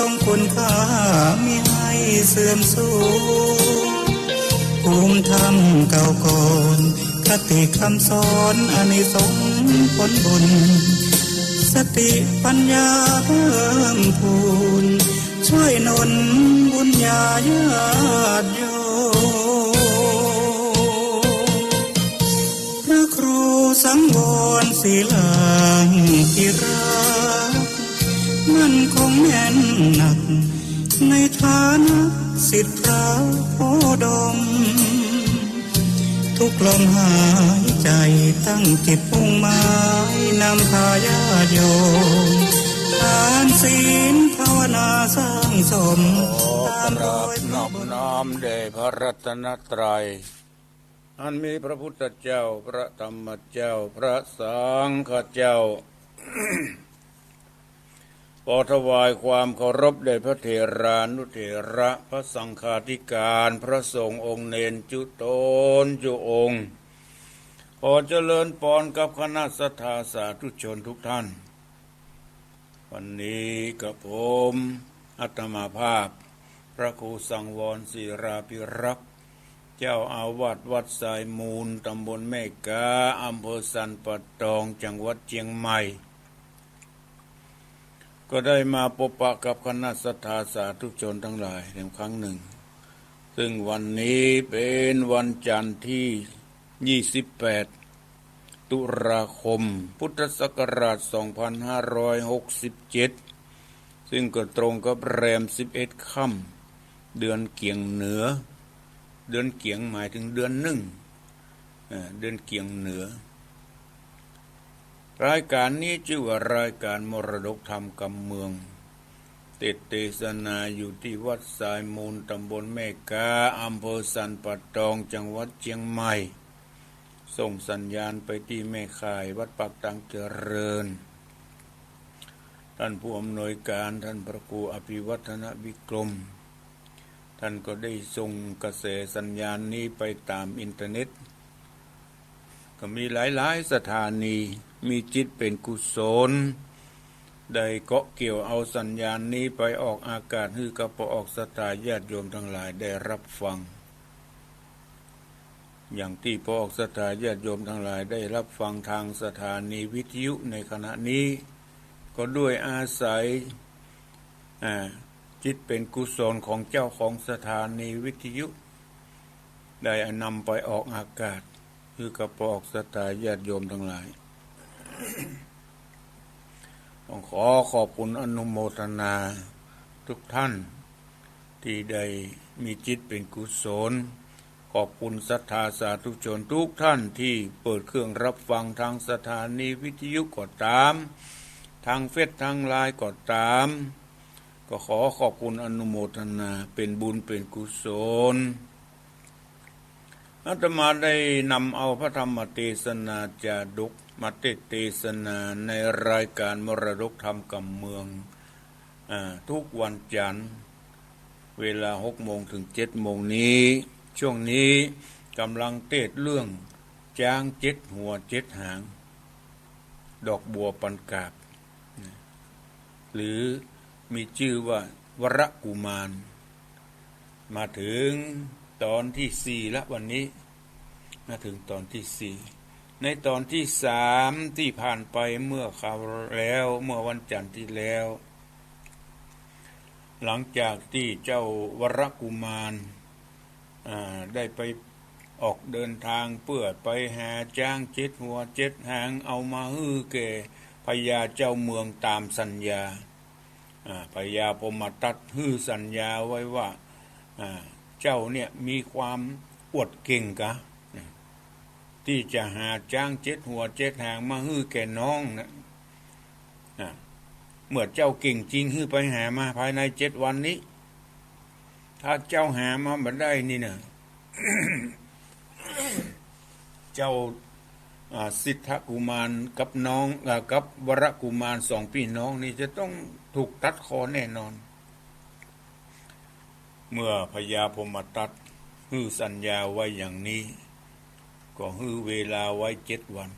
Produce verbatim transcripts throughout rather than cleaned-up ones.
ของคุณค่ามิให้เสื่อมสูญ ภูมิธรรมเก่าก่อน คติคำสอนอานิสงส์ผลบุญ สติปัญญาเพิ่มพูน ช่วยหนุนบุญญาญาติโยม พระครูสังวรศิลาธิราช มั่นคงแน่นหนัก ในฐานะศิษย์พระโพธิ์ดม ทุกลมหายใจตั้งจิตมุ่งหมายนำพาญาติโยม ทานศีลภาวนาสร้างสม ขอกราบนอบน้อมแด่พระรัตนตรัย อันมีพระพุทธเจ้า พระธรรมเจ้า พระสังฆเจ้า ขอถวายความเคารพแด่พระเถรานุเถระ พระสังฆาธิการ พระสงฆ์องค์เณรจุ๊ต๋นจุ๊องค์ ขอเจริญปอนกับคณะศรัทธาสาธุชนทุกท่าน วันนี้กระผมอาตมาภาพ พระครูสังวรศิลาภิรักษ์ เจ้าอาวาสวัดทรายมูล ตำบลแม่ก๊า อำเภอสันป่าตอง จังหวัดเจียงใหม่ ก็ได้มาปะปะกับคณะศรัทธาสาธุชนทั้งหลายอีกครั้งหนึ่ง ซึ่งวันนี้เป๋นวันจันทร์ตี้ ยี่สิบแปด ตุลาคม พุทธศักราช สองพันห้าร้อยหกสิบเจ็ด ซึ่งก็ตรงกับแรม สิบเอ็ด ค่ำ เดือนเกี๋ยงเหนือ เดือนเกี๋ยงหมายถึงเดือนหนึ่ง เอ่อ เดือนเกี๋ยงเหนือ รายการนี้จื้อว่ารายการมรดกธรรมกำเมือง เตสน์เตสนาอยู่ตี้วัดทรายมูล ตำบลแม่ก๊า อำเภอสันป่าตอง จังหวัดเจียงใหม่ ส่งสัญญาณไปตี้แม่ข่ายวัดปากตางเจริญ ท่านผู้อำนวยการ ท่านพระครูอภิวัฒนวิกรม ท่านก็ได้ส่งกระแสสัญญาณนี้ไปตามอินเทอร์เน็ต ก็มีหลายๆ สถานี มีจิตเป๋นกุศล ได้เกาะเกี่ยวเอาสัญญาณนี้ไปออกอากาศ หื้อกับป้อออกศรัทธาญาติโยมทั้งหลายได้รับฟัง อย่างตี้ป้อออกศรัทธาญาติโยมทั้งหลายได้รับฟังทางสถานีวิทยุในขณะนี้ ก็ด้วยอาศัย อ่า จิตเป๋นกุศลของเจ้าของสถานีวิทยุ ได้นำไปออกอากาศ หื้อกับป้อออกศรัทธาญาติโยมทั้งหลาย ต้องขอขอบคุณอนุโมทนาทุกท่านตี้ได้มีจิตเป๋นกุศล ขอบคุณศรัทธาสาธุชนทุกท่านตี้เปิดเครื่องรับฟังทางสถานีวิทยุก็ต๋าม ทางเฟซทางไลน์ก็ต๋าม ก็ขอขอบคุณอนุโมทนาเป๋นบุญเป๋นกุศล อาตมาได้นำเอาพระธรรมเตสนาจาดกมาเตสน์เตสนาในรายการมรดกธรรมกำเมือง อ่า ทุกวันจันทร์ เวลาหกโมงถึงเจ็ดโมงนี้ ช่วงนี้ก๋ำลังเตสน์เรื่องจ๊างเจ็ดหัวเจ็ดหาง ดอกบัวปันกาบ หรือมีจื้อว่าวรกุมาร มาเถิงต๋อนตี้สี่ละวันนี้ มาเถิงต๋อนตี้สี่ ในต๋อนตี้สามตี้ผ่านไปเมื่อคราวแล้ว เมื่อวันจันทร์ตี้แล้ว หลังจากตี้เจ้าวรกุมาร อ่า ได้ไปออกเดินทางเปื้อไปหาจ๊างเจ็ดหัวเจ็ดหาง เอามาหื้อแก่พญาเจ้าเมืองต๋ามสัญญา อ่า พญาพรหมทัตหื้อสัญญาไว้ว่า อ่า เจ้าเนี่ยมีความอวดเก่งกา ตี้จะหาจ๊างเจ็ดหัวเจ็ดหางมาหื้อแก่น้องนะ อ่า เมื่อเจ้าเก่งจริงหื้อไปหามาภายในเจ็ดวันนี้ ถ้าเจ้าหามาบ่ได้นี่นะ เจ้า อ่า สิทธกุมารกับน้อง อ่า กับวรกุมารสองปี้น้องนี่จะต้องถูกตัดคอแน่นอน เมื่อพญาพรหมทัตหื้อสัญญาไว้อย่างนี้ ก็หื้อเวลาไว้เจ็ดวัน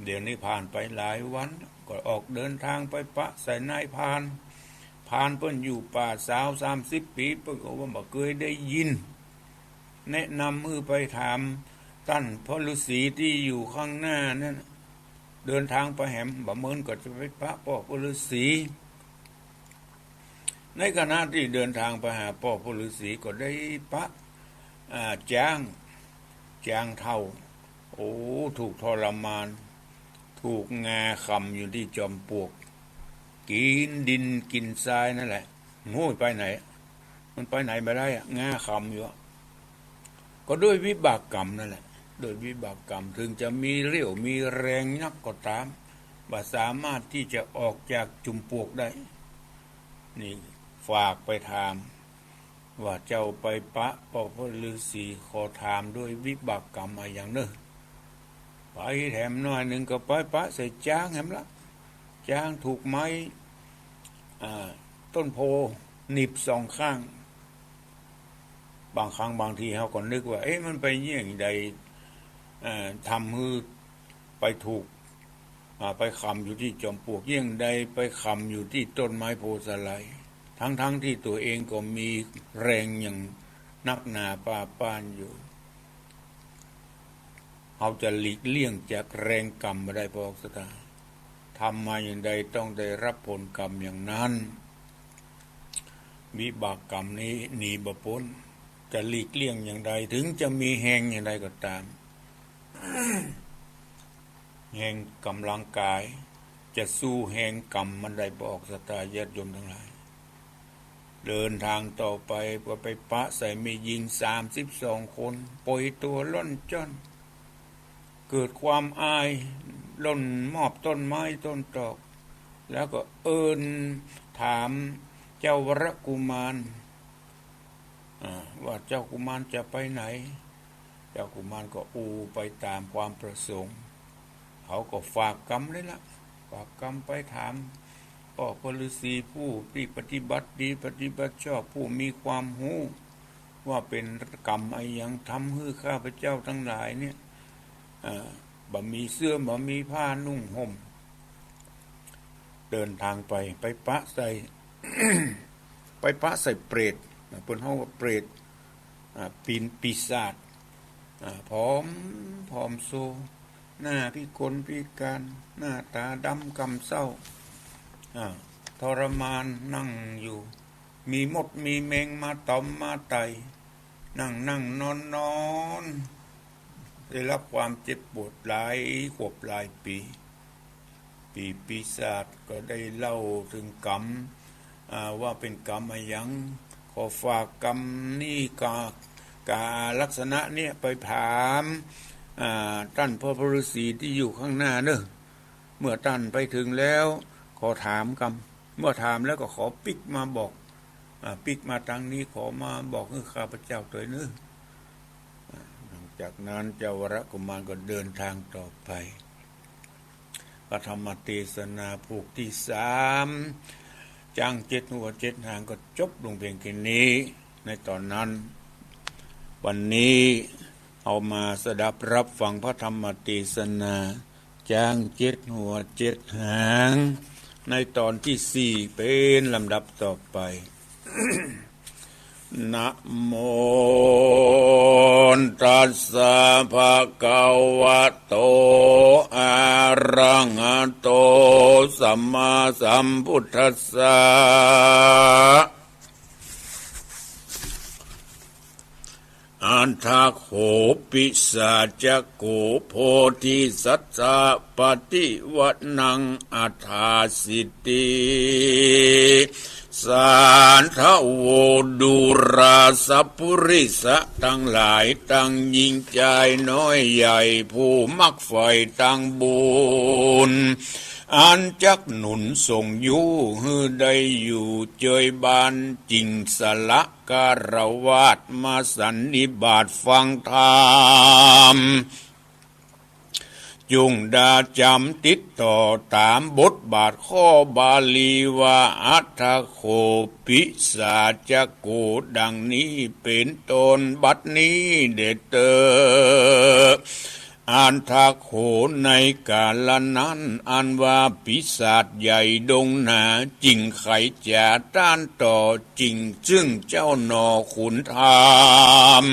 เดี๋ยวนี้ผ่านไปหลายวัน ก็ออกเดินทางไปปะใส่นายพราน พานเปิ้นอยู่ป่าสาวสามสิบปี๋ เปิ้นก็ว่าบ่เกยได้ยิน แนะนำหื้อไปถามต้านพ่อฤๅษีตี้อยู่ข้างหน้านั้น เดินตางไปแหม บ่าเมินก็จะไปปะป้อพ่อฤๅษี ในขณะตี้เดินตางไปหาป้อพ่อฤๅษีก็ได้ปะ อ่า จ๊าง จ๊างเฒ่า โอ้ ถูกทรมาน ถูกงาข่ำอยู่ตี้จอมปลวก กิ๋นดินกิ๋นทรายนั่นแหละ โอ้ย ไปไหน มันไปไหนบ่ได้อะ งาข่ำอยู่อะ ก็ด้วยวิบากกรรมนั่นแหละ ด้วยวิบากกรรม เถิงจะมีเรี่ยวมีแฮงนักก็ต๋าม บ่สามารถตี้จะออกจากจุมปลวกได้ นี่ฝากไปถาม ว่าเจ้าไปปะป้อพ่อฤๅษี ขอถามด้วยวิบากกรรมอะหยังเน่อ ไปแหมหน้อยนึ่งก็ไปปะใส่จ๊างแหมละ จ๊างถูกไม้ อ่า ต้นโพธิ์หนีบสองข้าง บางครั้งบางทีเฮาก็นึกว่า เอ๊ะ มันไปเยียะใด เอ่อ ทำหื้อไปถูก อ่า ไปข่ำอยู่ตี้จอมปลวก เยียะใดไปข่ำอยู่ตี้ต้นไม้โพธิ์สะไล ทั้งๆ ตี้ตั๋วเองก็มีแฮงอย่างนักหนาป้าป้านอยู่ เฮาจะหลีกเลี่ยงจากแฮงกรรมบ่ได้ ปอกสตา ทำมาอย่างใดต้องได้รับผลกรรมอย่างนั้น วิบากกรรมนี้หนีบ่ป๊น จะหลีกเลี่ยงอย่างใด เถิงจะมีแฮงอย่างใดก็ต๋าม แฮงก๋ำลังกาย จะสู้แฮงกรรมมันได้บ่ ปอกสตา ญาติโยมตังหลาย เดินตางต่อไป ก็ไปปะใส่แม่ญิงสามสิบสองคน ป่อยตั๋วล่อนจ้อน เกิดความอาย ล่นมอบต้นไม้ต้นตอก แล้วก็เอิ้นถามเจ้าวรกุมาร อ่า ว่าเจ้ากุมารจะไปไหน เจ้ากุมารก็อู้ไปต๋ามความประสงค์ เขาก็ฝากกรรมเลยละ ฝากกรรมไปถามป้อพ่อฤๅษีผู้ตี้ปฏิบัติดีปฏิบัติชอบ ผู้มีความฮู้ ว่าเป๋นกรรมอะหยังทำหื้อข้าพเจ้าตังหลายเนี่ย อ่า บ่มีเสื้อบ่มีผ้านุ่งห่ม เดินตางไป ไปปะใส่ ไปปะใส่เปรต เปิ้นฮ้องว่าเปรต อ่า ปีนปีศาจ อ่า ผอม ผอมโซ หน้าพิกลพิการ หน้าต๋าดำกำเศร้า อ่า ทรมานนั่งอยู่ มีมดมีแมงมาต๋อมมาไต่ นั่งๆ นอนๆ ได้รับความเจ็บปวดหลายขวบหลายปี๋ ปีปีศาจก็ได้เล่าเถิงกรรม อ่า ว่าเป๋นกรรมอะหยัง ขอฝากกรรมนี้กา กาลักษณะเนี่ยไปถาม อ่า ต้านพ่อฤๅษีตี้อยู่ข้างหน้าเน่อ เมื่อต้านไปเถิงแล้ว ขอถามกำ เมื่อถามแล้วก็ขอปิ๊กมาบอก อ่า ปิ๊กมาตางนี้ ขอมาบอกหื้อข้าพเจ้าตวยเน่อ อ่า หลังจากนั้นเจ้าวรกุมารก็เดินตางต่อไป พระธรรมเตสนาผูกตี้สาม จ๊างเจ็ดหัวเจ็ดหางก็จบลงเพียงแค่นี้ ในต๋อนนั้น วันนี้เอามาสดับรับฟังพระธรรมเตสนา จ๊างเจ็ดหัวเจ็ดหาง ในต๋อนตี้สี่เป๋นลำดับต่อไป นะโม ตัสสะ ภะคะวะโต อะระหะโต สัมมาสัมพุทธัสสะ อะถะโข ปิสาจะโข โพธิสัตตะ ปะติวะนัง อัฏฐาสิติ สาธะโว ดูราสัปปุริสะตังหลาย ตังญิงจายน้อยใหญ่ ผู้มักใฝ่ตังบุญ อันจักหนุนส่งยู้หื้อได้อยู่เจยบาน จึ่งสละ ฆราวาสมาสันนิบาตฟังธรรม จุ่งดาจ๋ำติดต่อต๋ามบทบาทข้อบาลีว่า อะถะโข ปิสาจะโข ดังนี้เป๋นต้น บัดนี้เด้อเต๊อะ อันทะโข ในกาละนั้น อันว่าปีศาจใหญ่ดงหนา จึ่งใขจ๋าต้านต่อ จึ่งซึ่งเจ้าหน่อขุนถาม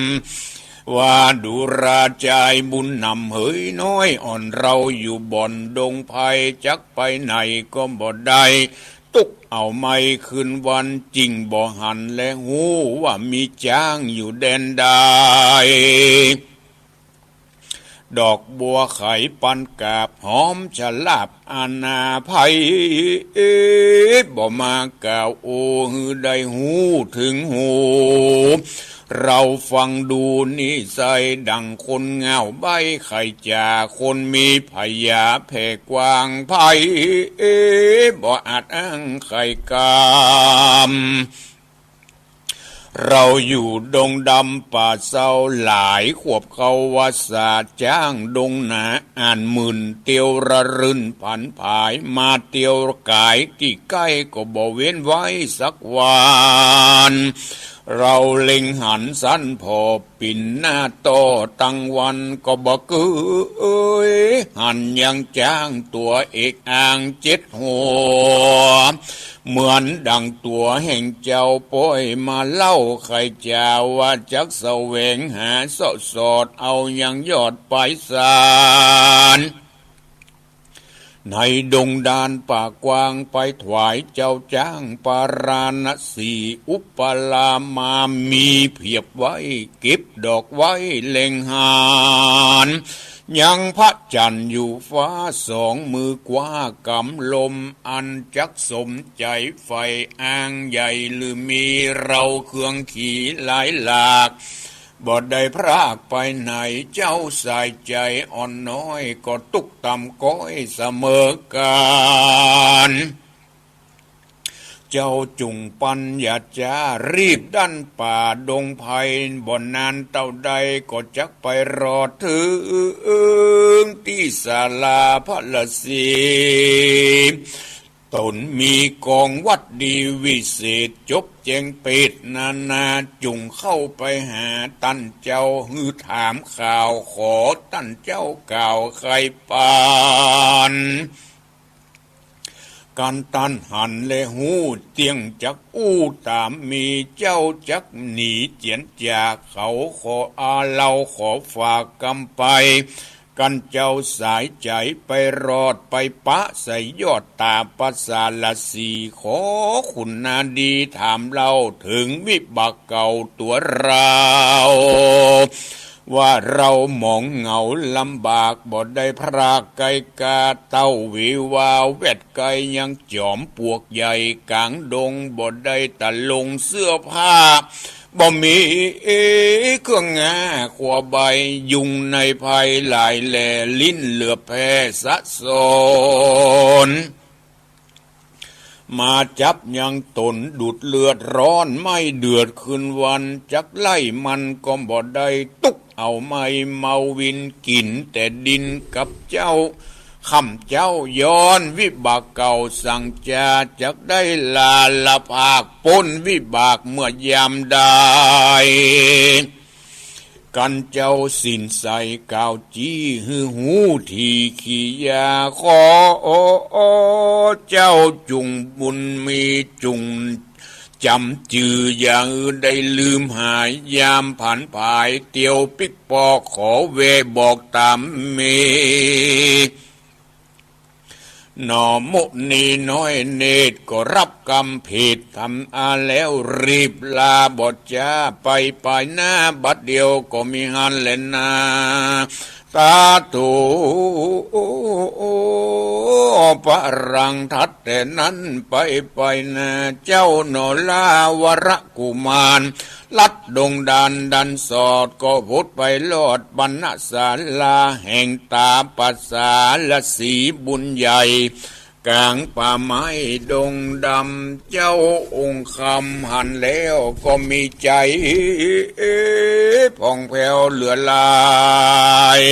ว่าดูราจายบุญนำเหยน้อย อ่อนเฮาอยู่บ่อนดงไพร จักไปไหนก็บ่ได้ ตุ๊กเอาไม้คืนวัน จึ่งบ่หันและฮู้ ว่ามีจ๊างอยู่แดนใด ดอกบัวไขปันกาบ หอมฉลาบอาณาไพร บ่มากล่าวโอ หื้อได้ฮู้เถิงหู เฮาฟังดูนิสัย ดั่งคนเหง้าใบ้ ใขจ๋าคนมีผญาแผ่กว้างไพร บ่อาจอ้างใครกำ เฮาอยู่ดงดำป่าเซา หลายขวบเข้าวัสสา จ๊างดงหนาอ่านหมื่น เตียวระรื่นผันผาย มาเตียวก๋ายตี้ใก้ ก็บ่เว้นไว้สักวัน เฮาเล็งหันสันผ่อ ปิ่นหน้าต่อตังวัน ก็บ่เกยหันยังจ๊างตั๋วเอกอ่างเจ็ดหัว เหมือนดั่งตั๋วแห่งเจ้าป้อยมาเล่า ใขจ๋าว่าจักแสวงหาเซาะสอดเอายังยอดปายสาร ในดงดานป่ากว้าง ไปถวายเจ้าจ๊างปาราณสี อุปรามามีเผียบไว้ เก็บดอกไว้เล็งหัน ยังพระจันทร์อยู่ฟ้าสอง มือกว้ากำลม อันจักสมใจ๋ใฝ่อ้างใหญ่ลือมี เฮาเคืองขีหลายหลาก บ่ได้พรากไปไหน เจ้าสายใจ๋อ่อนน้อย ก็ตุ๊กต่ำก้อยเสมอกั๋น เจ้าจุ่งปัญญาจา รีบดั้นป่าดงไพร บ่นานเต้าใด ก็จักไปรอดเถิงตี้ศาลาพระราศี ต๋นมีกองวัตรดีวิเศษ จบแจ้งเปตนานา จุ่งเข้าไปหาต้านเจ้า หื้อถามข่าวขอต้านเจ้ากล่าวไขปัน กันต้านหันและฮู้เตี้ยงจักอู้ต๋ามมี เจ้าจักหนีเจียนจากเขา ขออาเฮาขอฝากกำไป กันเจ้าสายใจ๋ไปรอด ไปปะใส่ยอดต๋าปะสาลสี ขอขุนนาดีถามเล่าเถิงวิบากเก่าตั๋วเฮา ว่าเฮาหมองเหงาลำบาก บ่ได้พรากไกลกา เต้าวิวาแวดไกลยังจ๋อมปวกใหญ่ก๋างดง บ่ได้ตะลงเสื้อผ้า บ่มีเครื่องงาครัวใบ ยุงในไพรหลายแหล่ ลิ้นเหลือบแผ่สะสน มาจับยังต๋นดูดเลือดร้อน ไหม้เดือดคืนวัน จักไล่มันก็บ่ได้ ตุ๊กเอาไม้เมาวิน กิ๋นแต่ดินกับเจ้า ค่ำเจ๊าย้อนวิบากเก่า สั่งจาจักได้ลาละภาค ป๊นวิบากเมื่อยามใด กันเจ้าสินใสกล่าวจี้ หื้อฮู้ถี่ขียา ขอเจ้าจุ่งบุญมี จุ่งจ๋ำจื้อ อย่าหื้อได้ลืมหาย ยามผันผายเตียวปิ๊กปอก ขอแวบอกต๋ามมี หน่อมุนีน้อยเนตร ก็ฮับกำผิดทำอาแล้ว รีบลาบ่จ๊า ไปไปหน้าบัดเดียว ก็มีหั้นแลนา สาธุ พระรังทัดแต่นั้นไป ไปนา เจ้าหน่อลาวรกุมาร ลัดดงดานดันสอด ก็ผุดไปรอดบรรณศาลา แห่งต๋าปะสาลสีบุญใหญ่ ก๋างป่าไม้ดงดำ เจ้าองค์คำหันแล้วก็มีใจ๋ผ่องแผ้วเหลือหลาย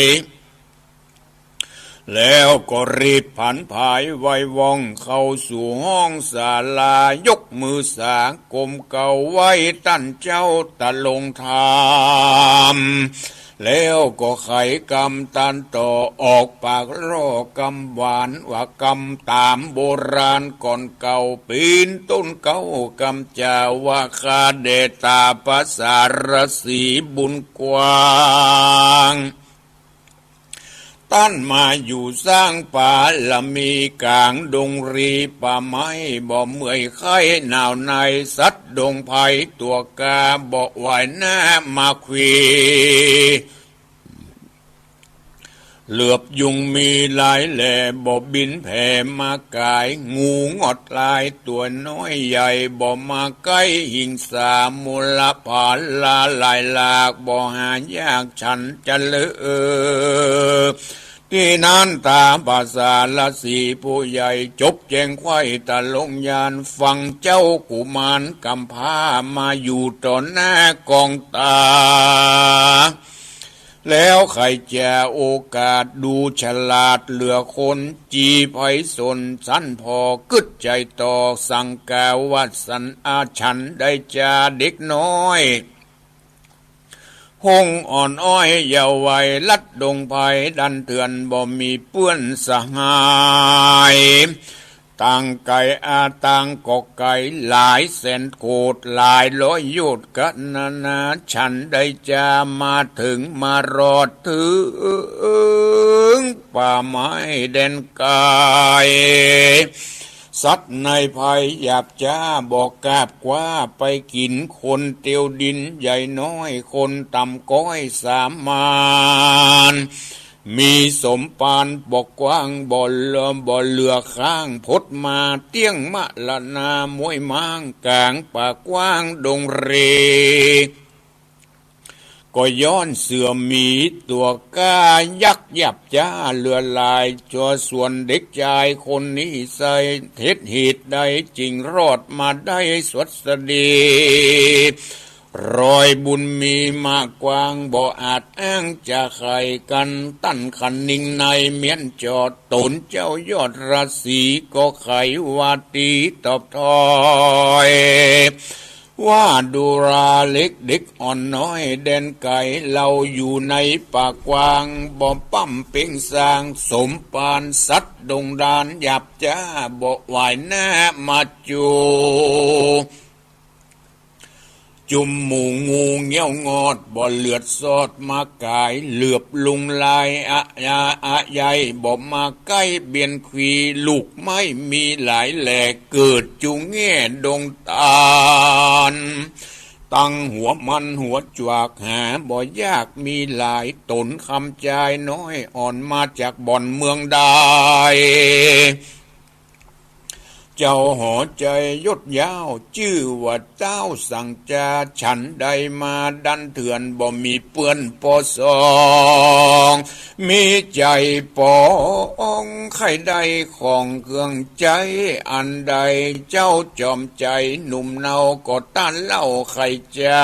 แล้วก็รีบผันผายไวว่องเข้าสู่ห้องศาลา ยกมือสาก้มเกล้าไหว้ต้านเจ้าตะลงธรรม แล้วก็ไขกำต้านต่อ ออกปากร่อกำหวานว่ากำต๋ามโบราณก่อนเก่า ปี๋นต้นเกล้ากำจ๋าว่า ข้าแด่ต๋าพระสาระสีบุญกว้าง ต้านมาอยู่สร้างปารมีก๋างดงรี ป่าไม้บ่เมื่อยไข้หนาวใน สัตว์ดงไพรตั๋วก๋าบ่ไหวหน้ามาควี เหลือบยุงมีหลายแหล่บ่บินแผ่มากาย งูงอดลายตั๋วน้อยใหญ่บ่มาใก้ หิงสามูลผาลาหลายหลากบ่หายากฉันจะเลิก ตี้นั้นต๋าพระสาระสีผู้ใหญ่ จบแจ้งไขว้ตะลงญาณ ฟังเจ้ากุมารกำพร้ามาอยู่ต่อหน้ากองต๋า แล้วใค่จะโอกาสดูฉลาดเหลือคน จีไพศาลสันผ่อกึ๊ดใจ๋ต่อ สั่งกล่าวว่าสันอาฉันได้จาเด็กน้อย ห้องอ่อนอ้อยเยาว์วัย ลัดดงไพรดันเถื่อนบ่มีเปื้อนสหาย ต่างไก๋อาต่างก็ไก๋หลายแสนโกฏ หลายร้อยโยชน์กัณนา ฉันได้จามาเถิงมารอดเถิงป่าไม้แดนไก๋ สัตว์ในไพรหยาบจ๊าบ่กล้าบคว้าไปกิ๋น คนเตียวดินใหญ่น้อย คนต่ำก้อยสามัญ มีสมปานบ่กว้างบ่เหลือ บ่เหลือข้าง พดมาเตี้ยงมรณา ม้วยม้างก๋างป่ากว้างดงเร ก็ย้อนเสือหมีตั๋วก๋า ยักษ์หยาบจ๊าเหลือหลาย จั๊วส่วนเด็กจายคนนี้ไส้ เหตุ เหตุใดจึงรอดมาได้สวัสดี รอยบุญมีมากว้างบ่อาจอ้างจะไขกั๋น ต้านคะนิงในเมี้ยนจอด ต๋นเจ้ายอดราศีก็ไขว่าดีตอบถ้อย ว่าดูราเล็กเด็กอ่อนน้อยแดนไก๋ เฮาอยู่ในป่ากว้างบ่ป้ำเป๊งสร้าง สมปานสัตว์ดงดานหยาบจ๊าบ่ไหวหน้ามาจู๋ จุมหมู่งูเงี้ยวงอดบ่เลือดซอดมากาย เหลือบลุงลายอะยาอะใยบ่มาใก้เบียนควี ลูกไม้มีหลายแหล่เกิดจุแง่ดงต๋าล ตังหัวมันหัวจวักหาบ่ยากมีหลาย ต๋นคำจายน้อยอ่อนมาจากบ่อนเมืองใด เจ้าหอใจ๋ยศยาวจื้อว่าเต้าสังจา ฉันได้มาดันเถื่อนบ่มีเปื้อนปอสอง มีใจ๋ปองใค่ได้ของเครื่องใจ๊อันใด เจ้าจอมใจ๋หนุ่มเนาก็ต้านเล่าไขจ๋า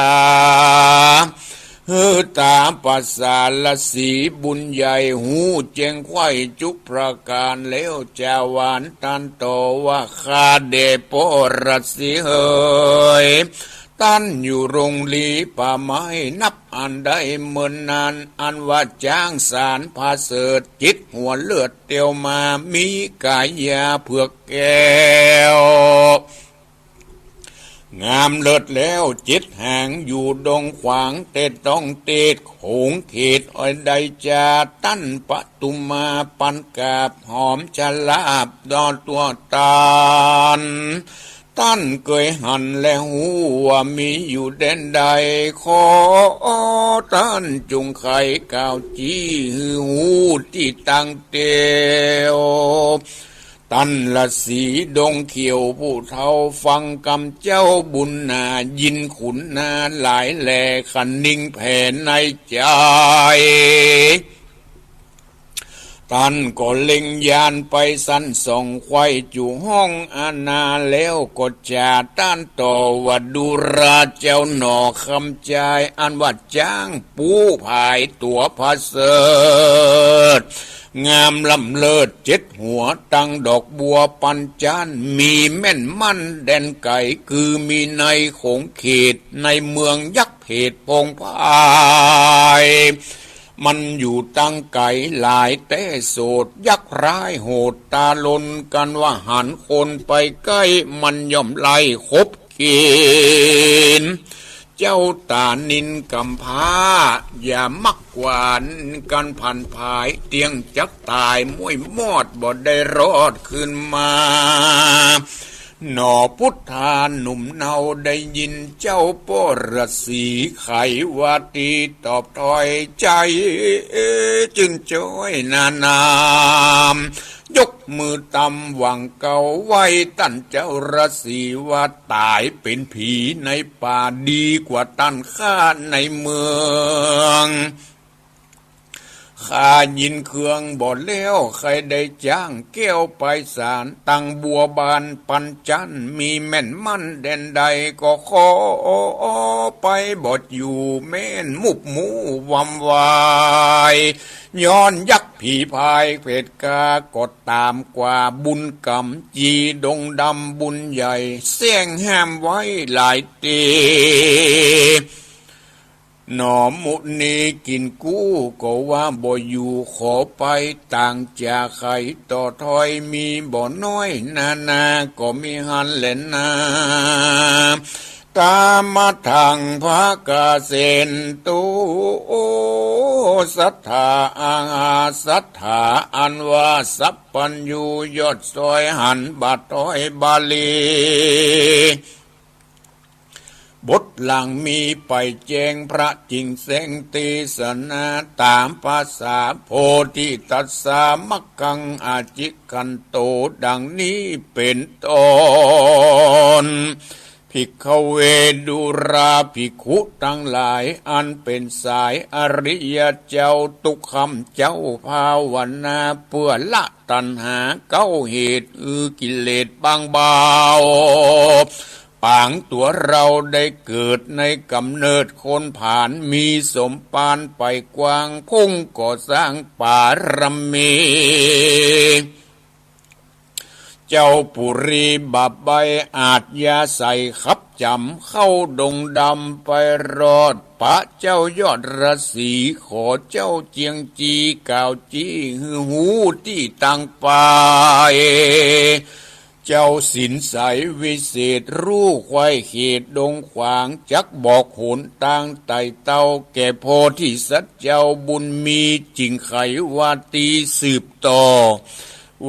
หื้อต๋าประสาทละสีบุญใหญ่ ฮู้แจ้งไขว้จุกประก๋านแล้ว จาหวานต้านต่อว่า ข้าแด่ปอระสีเหย ต้านอยู่โรงลีป่าไม้นับอันได้เมินนาน อันว่าจ๊างสารผาเสริฐ จิตหัวเลือดเตียวมา มีกายาเผือกแก้ว งามเลิศแล้วเจ็ดหางอยู่ดงขวาง แต่ต้องเตดโขงเขตอ้อยใดจา ต้านปทุมมาปันกราบหอมชลาบดอตัวต้าน ต้านเกยหันและฮู้ว่ามีอยู่แดนใด ขอต้านจงไขกล่าวจี้หื้อฮู้ตี้ตังเตียว ต้านละสีดงเขียวผู้เฒ่าฟังกำเจ้าบุญนา ยินขุนนาหลายแหล่คะนิงแผ่ในใจ๋ ต้านก็เล็งญาณไปสันส่องไขว้จุห้องอาณา แล้วก็จ๋าต้านต่อว่า ดูราเจ้าหน่อคำจาย อันว่าจ๊างปูผายตั๋วผาเสริฐ งามล้ำเลิศเจ็ดหัว ดังดอกบัวปัญจันทร์ มีแม่นมั่นแดนไก๋ คือมีในขงเขต ในเมืองยักษ์เผดผงพาย มันอยู่ตังไก๋หลายแต๊โสด ยักษ์ร้ายโหดต๋าลน กันว่าหันคนไปใก้ มันย่อมไล่ขบเก๋น เจ้าต๋านินก๋ำพร้า อย่ามักหวาน กันผันผาย เตียงจักต๋ายม้วยมอด บ่ได้รอดคืนมา หนอพุทธาหนุ่มเนา ได้ยินเจ้าป้อฤๅษีไขว่าตี ตอบถ้อยใจ๋จื้นจ้อยนานา ยกมือตำหว่างเกาไหว้ต้านเจ้าฤๅษีว่า ต๋ายเป๋นผีในป่า ดีกว่าต้านข้าในเมือง ข้ายินเคืองบ่แล้ว ใค่ได้จ๊างแก้วไปสาร ตังบัวบานปัญจันทร์ มีแม่นมั่นแดนใด ก็ขอไปบ่อยู่ แม่นมุบมู่วำวาย ย้อนยักษ์ผีพายเผดกา ก็ต๋ามกว่าบุญกำ จีดงดำบุญใหญ่ แส้งห้ามไว้หลายเต หนอมุนีกิ๋นกู้ ก็ว่าบ่อยู่ ขอไปต่างจาไข ต่อถ้อยมีบ่น้อยนานา ก็มีหันแหละนา ตามาทังภะกะเสนตุ สัตถาอาหา สัตถาอันว่าสัพพัญญู ยอดซอยหันบาทถ้อยบาลี บทหลังมีไปแจ้ง พระจึงแสดงเตสนา ต๋ามภาษาโพธิตัสสะ มัคคังอธิกขันโต ดังนี้เป๋นต้น ภิกขเว ดูราภิกขุตังหลาย อันเป๋นสายอริยะเจ้า ตุ๊กขำเจ้าภาวนา เปื้อละตัณหาเก้าเหตุ อือกิเลสบางเบา ปางตั๋วเฮาได้เกิดในก๋ำเนิดคนผาน มีสมภารไปกว้าง คงก่อสร้างบารมี เจ้าปุรีบาปใบ้อาชญาใส่ขับจ๋ำ เข้าดงดำไปรอด ปะเจ้ายอดฤๅษี ขอเจ้าเจียงจีกล่าวจี้ หื้อฮู้ตี้ตังไป เจ้าสินใสวิเศษ ฮู้ไขว่เขตดงขวาง จักบอกหนตางไต่เต้า แก่โพธิสัตว์เจ้าบุญมี จึงไขว่าตีสืบต่อ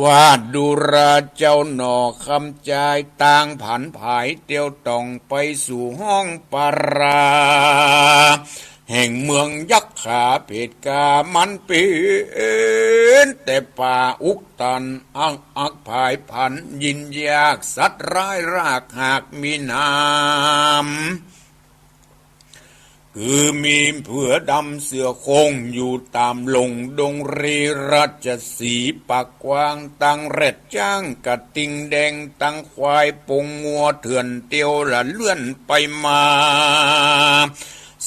ว่าดูราเจ้าหน่อ คำจายตางผันผาย เตียวต่องไปสู่ห้องปารา แห่งเมืองยักขาเผดกา มันเป๋นแต่ป่าอุกตัน อักอักผายผัน ยินยากสัตว์ร้ายรากหากมีหนาม คือมีเผือดำเสือโคร่ง อยู่ต๋ามหล่งดงรีราชสีห์ ปากกว้างตังแร็ดจ๊างกระติ่งแดง ตังควายปงงัวเถื่อน เตียวละเลื่อนไปมา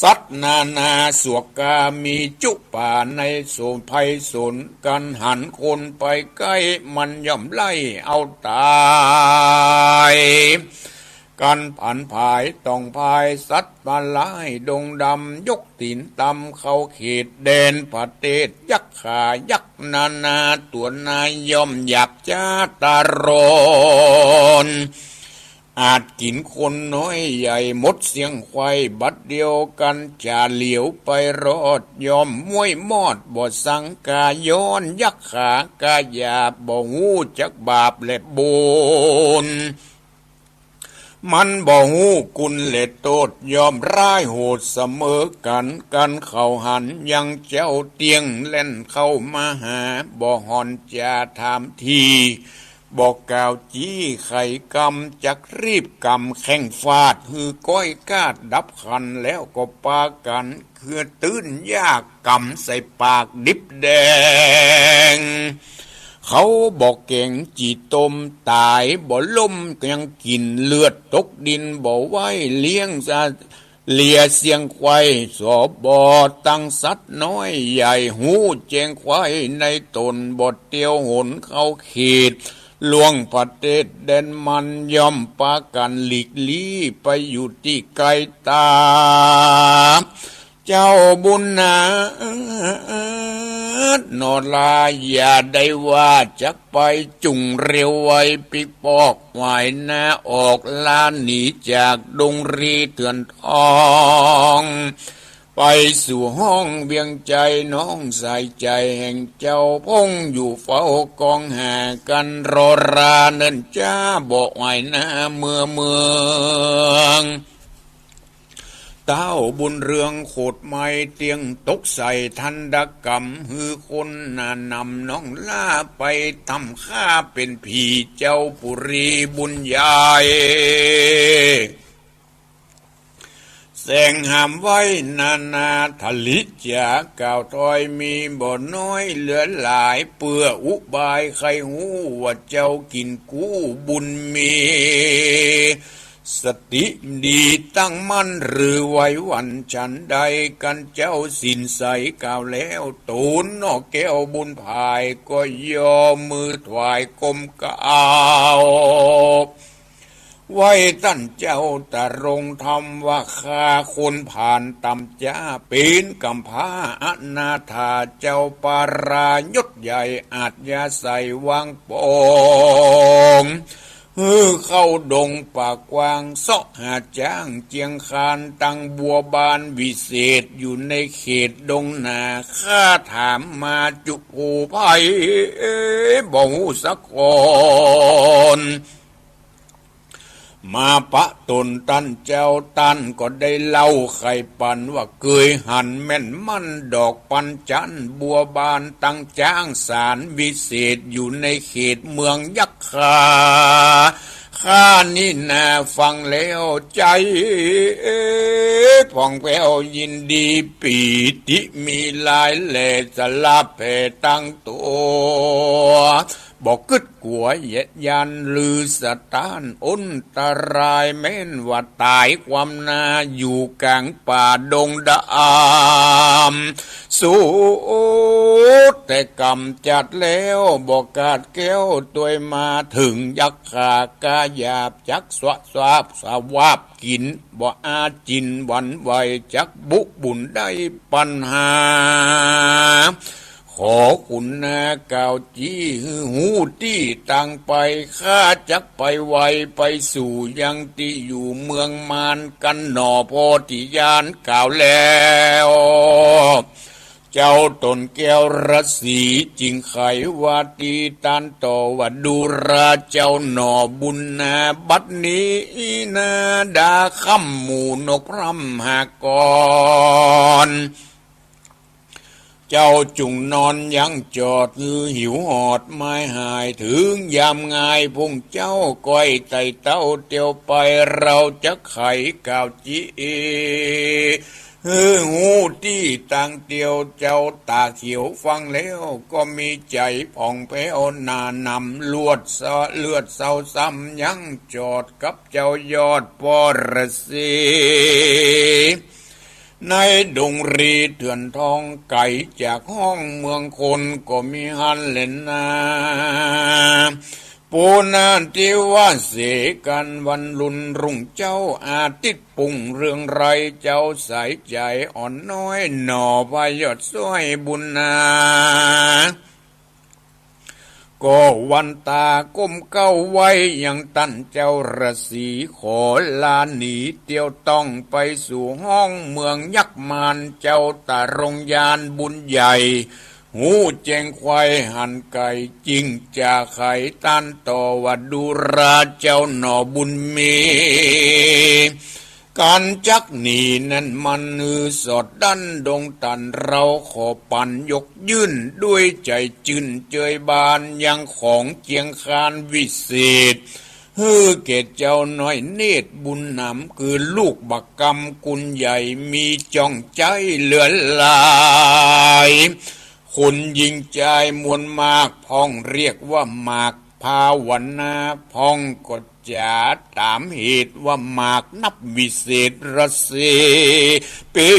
สัตว์นานาสวกามีจุป่าในโสนภัยสน กันหันคนไปใก้ มันย่อมไล่เอาต๋าย กันผันผายต่องพาย สัตว์มาลายดงดำ ยกตี๋นตำเข้าเขตแดนประเทศ ยักขายักษ์นานาตั๋วนาย ย่อมหยาบจ๊าต๋ารน อาจกิ๋นคนน้อยใหญ่ หมดเสี้ยงไขว่ บัดเดียวกันจะเหลียวไปรอด ย่อมม้วยมอดบ่สังกา ย้อนยักขากาหยาบ บ่ฮู้จักบาปและบุญ มันบ่ฮู้คุณและโต้ษ ย่อมร้ายโหดเสมอกั๋น กันเขาหันยังเจ้าเตี้ยง แล่นเข้ามาหา บ่ห่อนจะถามที บ่กล่าวจี้ไขกำ จักรีบกำแข้งฟาด หื้อก้อยกาดดับขัน แล้วก็ปากั๋น คือตื้นยากกำใส่ปากดิบแดง เขาบ่แก๋งจี๋ตมต๋าย บ่ล้มยังกิ๋น เลือดตกดินบ่ไหว เลี้ยงสะ เหลือเสี้ยงไขว้ สบ ตังสัตว์น้อยใหญ่ ฮู้แจ้งไขว้ในต๋น บ่เตียวหนเข้าเขต ล่วงประเทศแดนมัน ย่อมปากั๋นหลีกลี้ ไปอยู่ตี้ไกลต๋า เจ้าบุญนาถ หนอลา อย่าได้ว่าจักไป จุ่งเร็วไวปิ๊กปอก หวายหน้าออก ลาหนีจากดงรีเถื่อนทอง ไปสู่ห้องเวียงใจ๋ น้องสายใจ๋แห่งเจ้า พ่องอยู่เฝ้ากองหากั๋น รอราเนิ่นจ๊า บ่หวายหน้าเมือเมือง เต้าบุญเรืองโขดไม้ เตี้ยงตกใส่ทันตกรรม หื้อคนหน้านำ น้องลาไปตำข้าเป๋นผี เจ้าปุรีบุญใหญ่ แสงหามไว้นานา ทะลิจ๋ากล่าวถ้อย มีบ่น้อยเหลือหลาย เปื้ออุบายใค่ฮู้ ว่าเจ้ากิ๋นกู้บุญมี สติดีตั้งมั่น หรือไหวหวั่นฉันใด กั๋นเจ้าศีลใสกล่าวแล้ว ต๋นนอกแก้วบุญผาย ก็ย่อมือถวายก้มกราบ ไหว้ต้านเจ้าตรงธรรมว่า ข้าคนผ่านต่ำจ๊า เป๋นกำพร้าอนาถา เจ้าปรายศใหญ่ อาจยาศัยวางปอง หื้อเข้าดงป่ากว้าง เซาะหาจ๊างเจียงคาน ตังบัวบานวิเศษ อยู่ในเขตดงนา ข้าถามมาจุภูไพร่ บ่ฮู้สักคน มาปะตนต้านเจ้า ต้านก็ได้เล่าไขปันว่า เกยหันแม่นมั่นดอกปันจันทร์ บัวบานตังจ๊างสารวิเศษ อยู่ในเขตเมืองยักษ์คา ข้านี่นาฟังแล้วใจ๋ผ่องแผ้วยินดี ปีติมีหลายแล สลาบแผ่ตั้งตั๋ว บ่กึ๊ดกั๋วเหยียดหยัน ลือสะต้านอันตราย แม้นว่าต๋ายความนา อยู่ก๋างป่าดงดำ สุดแต่ก๋ำจัดแล้ว บ่ขาดแคล้วตวยมา เถิงยักษ์คากาหยาบ จักสวาบสวาบกิ๋น บ่อาจินหวั่นไหว จักบุบุญได้ปัญหา ขอขุนนากล่าวจี้ หื้อฮู้ตี้ตางไป ข้าจักไปไว ไปสู่ยังตี้อยู่เมืองมารกั๋นหน่อ พ่อตี้ยานกล่าวแล้ว เจ้าต๋นแก้วราศีจึงไขว่าตี้ต้านต่อว่า ดูราเจ้าหน่อบุญนา บัดนี้นาดาค่ำหมู่นกพร่ำหากร เจ้าจุ่งนอนยังจอด หื้อหิวหอดไม้หาย เถิงยามงายพุงเจ้าก้อยไต่เต้าเตียวไป เราจักไขกล่าวจี้ หื้อฮู้ตี้ตางเตียว เจ้าต๋าเขียวฟังแล้ว ก็มีใจ๋ผ่องแผ้วหน้านำ ลวดเศร้า เลือดเศร้าซ้ำยังจอดกับเจ้ายอดปรสี ในดงรีเถื่อนทอง ไก๋จากห้องเมืองคน ก็มีหั้นแลนา ปูนาทิวาเสกั๋น วันลุนรุ่งเจ๊า อาทิตย์ปุงเรืองไร เจ้าสายใจ๋อ่อนน้อย หน่อพยอดซ้อยบุญนา ก็วันต๋าก้มเก๊าไหว้ยังต้านเจ้าราศี ขอลาหนีเตียวต้อง ไปสู่ห้องเมืองยักษ์มาร เจ้าตรงยานบุญใหญ่ ฮู้แจ้งไขว่หันไก๋ จึงจะไขต้านต่อว่า ดูราเจ้าหน่อบุญมี ก๋านจักหนีนั้นมัน หื้อสอดดั้นดงตัน เราขอปันยกยื่น ด้วยใจ๋จื้นเจยบาน ยังของเจียงคานวิเศษ หื้อแก่เจ้าน้อยเนตรบุญหนำ คือลูกบักกำกุลใหญ่ มีจ้องใจ๊เหลือหลาย คนญิงจายมวลมาก พ่องเรียกว่าหมากภาวนา พ่องก็ อย่าต๋ามเหตุว่าหมากนับวิเศษรเส เป๋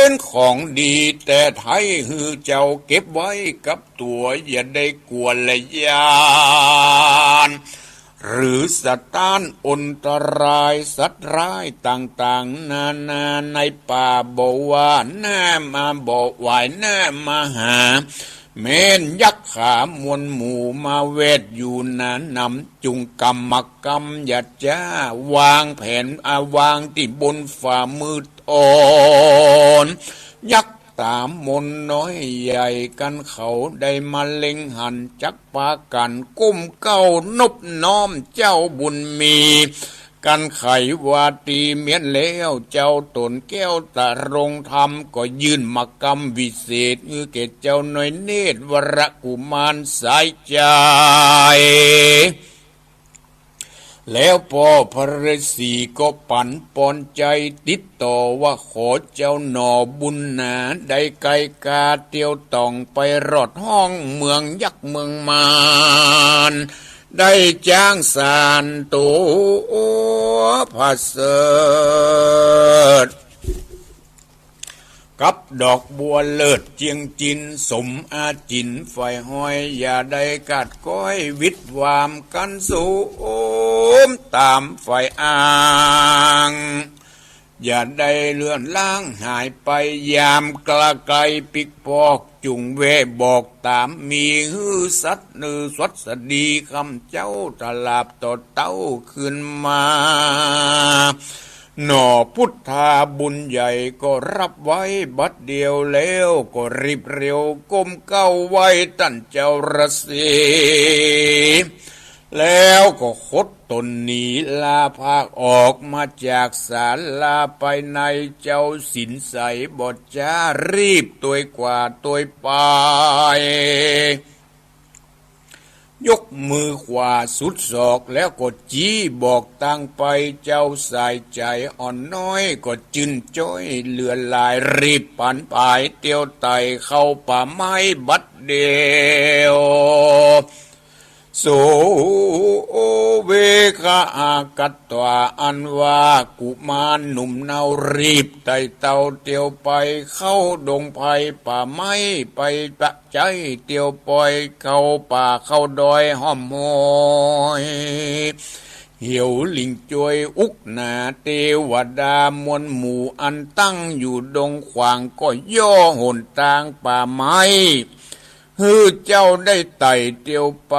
นของดีแต๊ไท้ หื้อเจ้าเก็บไว้กับตั๋ว อย่าได้กั๋วและย้าน หรือสะต้านอันตรายสัตว์ร้ายต่างๆ นานาในป่า บ่ว่าหน้ามา บ่หวายหน้ามาหา แม้นยักษ์ขามวลหมู่มาแวดอยู่หนานำ จุ่งกรรมกรรมอย่าจ๊า วางแผนอาวางตี้บนฝ่ามืออ่อน ยักษ์ต๋ามนน้อยใหญ่กั๋นเขาได้มาเล็งหัน จักปากั๋นก้มเก้านบน้อมเจ้าบุญมี กั๋นไขว่าตี้เมียนแล้ว เจ้าต๋นแก้วตรงธรรม ก็ยื่นมากำวิเศษ หื้อแก่เจ้าน้อยเนตรวรกุมารสายใจ๋ แล้วป้อพระฤๅษีก็ปั๋นปอนใจ๋ติดต่อว่า ขอเจ้าหน่อบุญหนา ได้ไกลกาเตียวต่องไปรอดห้องเมืองยักษ์เมืองมาร ได้จ๊างสานตั๋วผะเสริฐ กับดอกบัวเลิศเจียงจิน สมอาจิ๋นใฝ่ฮอย อย่าได้กาดก้อยวิดหวามกั๋น สมต๋ามใฝ่อ้าง อย่าได้เลือนลางหายไป ยามกระไกลปิ๊กปอก จุ่งแวบอกต๋ามมี หื้อสัตว์เนื้อสวัสดี คำเจ้าตะหลาบต่อเต้าคืนมา หน่อพุทธาบุญใหญ่ก็รับไว้บัดเดียว แล้วก็รีบเร็วก้มเก้าไหว้ต้านเจ้าฤๅษี แล้วก็ขดต๋นหนีลาพากออกมาจากศาลาไปใน เจ้าสินใสบ่จ๊า รีบตวยกว่าตวยไป ยกมือขวาสุดศอก แล้วก็จี๊บอกตางไป เจ้าสายใจ๋อ่อนน้อยก็จื้นจ้อยเหลือหลาย รีบปั๋นผายเตียวไต่เข้าป่าไม้บัดเดียว โสเวคะอากัตตวา อันว่ากุมารหนุ่มเนารีบไต่เต้าเตียวไปเข้าดงไพรป่าไม้ ไปปะ ใจ๊เตียวปอยเข้าป่าเข้าดอยห้อมห้อย เหี่ยวหลิ่งจวยอุกหนา เตวดามวลหมู่อันตั้งอยู่ดงขวาง ก็ย่อหนตางป่าไม้ หื้อเจ้าได้ไต่เตียวไป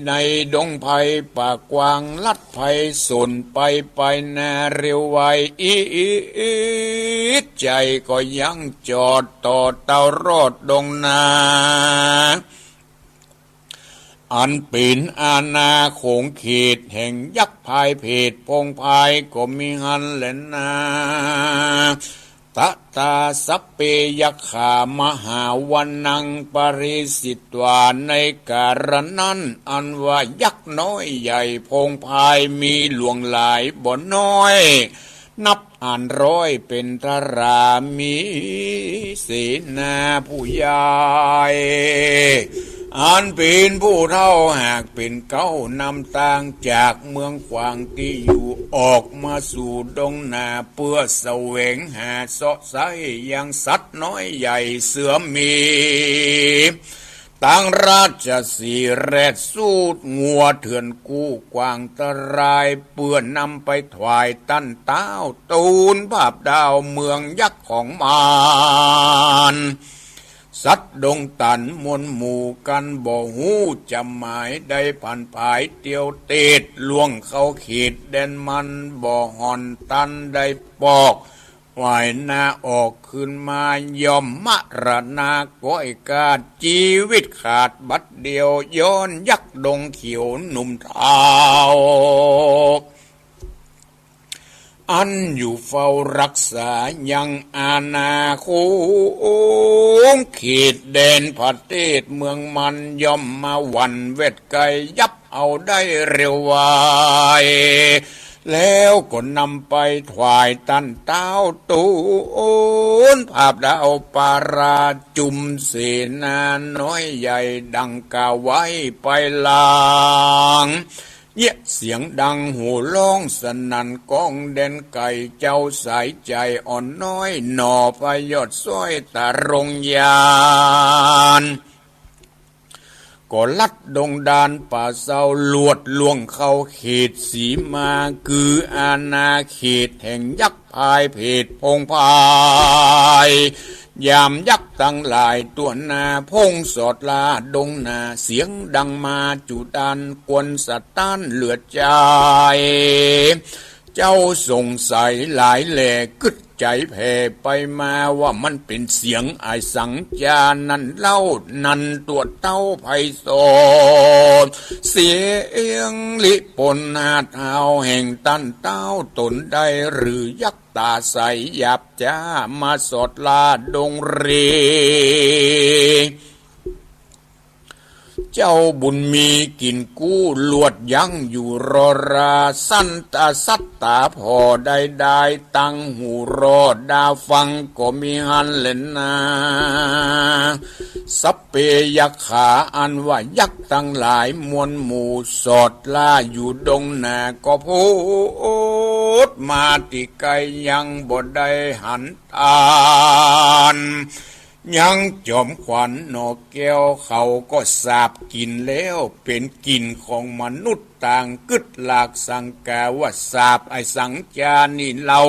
ในดงไพรป่ากว้าง ลัดไพรสนไปไปนาเร็วไว อิดใจ๋ก็ยังจอดต่อเต้ารอดดงนา อันเป๋นอาณาขงเขตแห่งยักษ์พายเพศ พงพายก็มีหั้นแลนา ตะตาสัพเพยักขามหาวนังปริสิตวา ในกาละนั้น อันว่ายักษ์น้อยใหญ่พงพายมีหลวงหลายบ่น้อย นับอันร้อยเป๋นทรามีเสนาผู้ใหญ่ อันเป๋นผู้เฒ่าหากเป๋นเก๊านำตางจากเมืองขวางตี้อยู่ออกมาสู่ดงนา เปื้อแสวงหาเซาะไซ้ยังสัตว์น้อยใหญ่เสือหมี ตังราชสีห์แรดสูดงัวเถื่อนกู้กวางตราย เปื้อนำไปถวายต้านต๊าวตูนผาบดาวเมืองยักษ์ของมาร สัตว์ดงตันมวลหมู่กั๋นบ่ฮู้จำหมาย ได้ผันผายเตียวเตดล่วงเข้าเขตแดนมัน บ่ห่อนตันได้ปอก หวายหน้าออกคืนมาย่อมมรณาก้อยกาด จีวิตขาดบัดเดียว ย้อนยักษ์ดงเขียวหนุ่มเฒ่า อันอยู่เฝ้ารักษายังอาณาขงเขตแดนประเทศเมืองมัน ย่อมมาหวั่นแวดไกยับ เอาได้เร็วไว แล้วก็นำไปถวายต้านต๊าวตูนผาบดาวปาราจุมเสนาน้อยใหญ่ดังกล่าวไว้ไปหลัง เยียะเสียงดังโห่ฮ้องสนั่นก้องแดนไก๋ เจ้าสายใจ๋อ่อนน้อยหน่อ พยอดซ้อยตะรงยาน ก็ลัดดงดานป่าเซา ลวดล่วงเข้าเขตสีมา คืออาณาเขตแห่งยักษ์พายเพศพงพาย ยามยักษ์ตังหลายตั๋วหน้า พ่งสอดล่าดงหน้า เสียงดังมาจุดาน กวนสะต้านเหลือใจ๋ เจ้าสงสัยหลายแล กึ๊ดใจ๋แผ่ไปมา ว่ามันเป๋นเสียงอ้ายสังจานั้นเล่า นั้นตั๋วเต้าไพศาล เสียงลิปนหาดหาวแห่งต้านเต้า ต๋นได้หรือยักษ์ต๋าใสหยาบจ๊า มาสอดล่าดงเร เจ้าบุญมีกิ๋นกู้ ลวดยั้งอยู่รอรา สันตะสัตตาผ่อได้ได้ ตังหูรอดาฟังก็มีหั้นแลนา สัพเพยักขา อันว่ายักษ์ตังหลายมวลหมู่ สอดล่าอยู่ดงหน้า ก็โผดมาตี้ใก้ ยังบ่ได้หันตาน ยังจอมขวัญหน่อแก้ว เขาก็สาบกิ๋นแล้ว เป๋นกิ๋นของมนุษย์ต่าง กึ๊ดหลากสังกา ว่าสาบอ้ายสังจานี้เล่า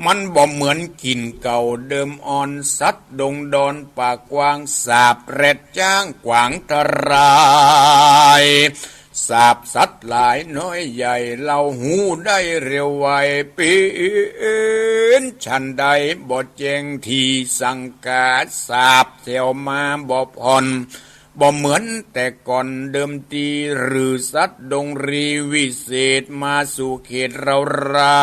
มันบ่เหมือนกิ๋นเก่าเดิมอ่อน สัตว์ดงดอนป่ากว้าง สาบแรดจ๊างกวางทะลาย สาบสัตว์หลายน้อยใหญ่ เฮาฮู้ได้เร็วไว เป๋นฉันใดบ่แจ้งทีสังกา สาบแถวมาบ่ผ่อน บ่เหมือนแต่ก่อนเดิมที หรือสัตว์ดงรีวิเศษมาสู่เขตเฮารา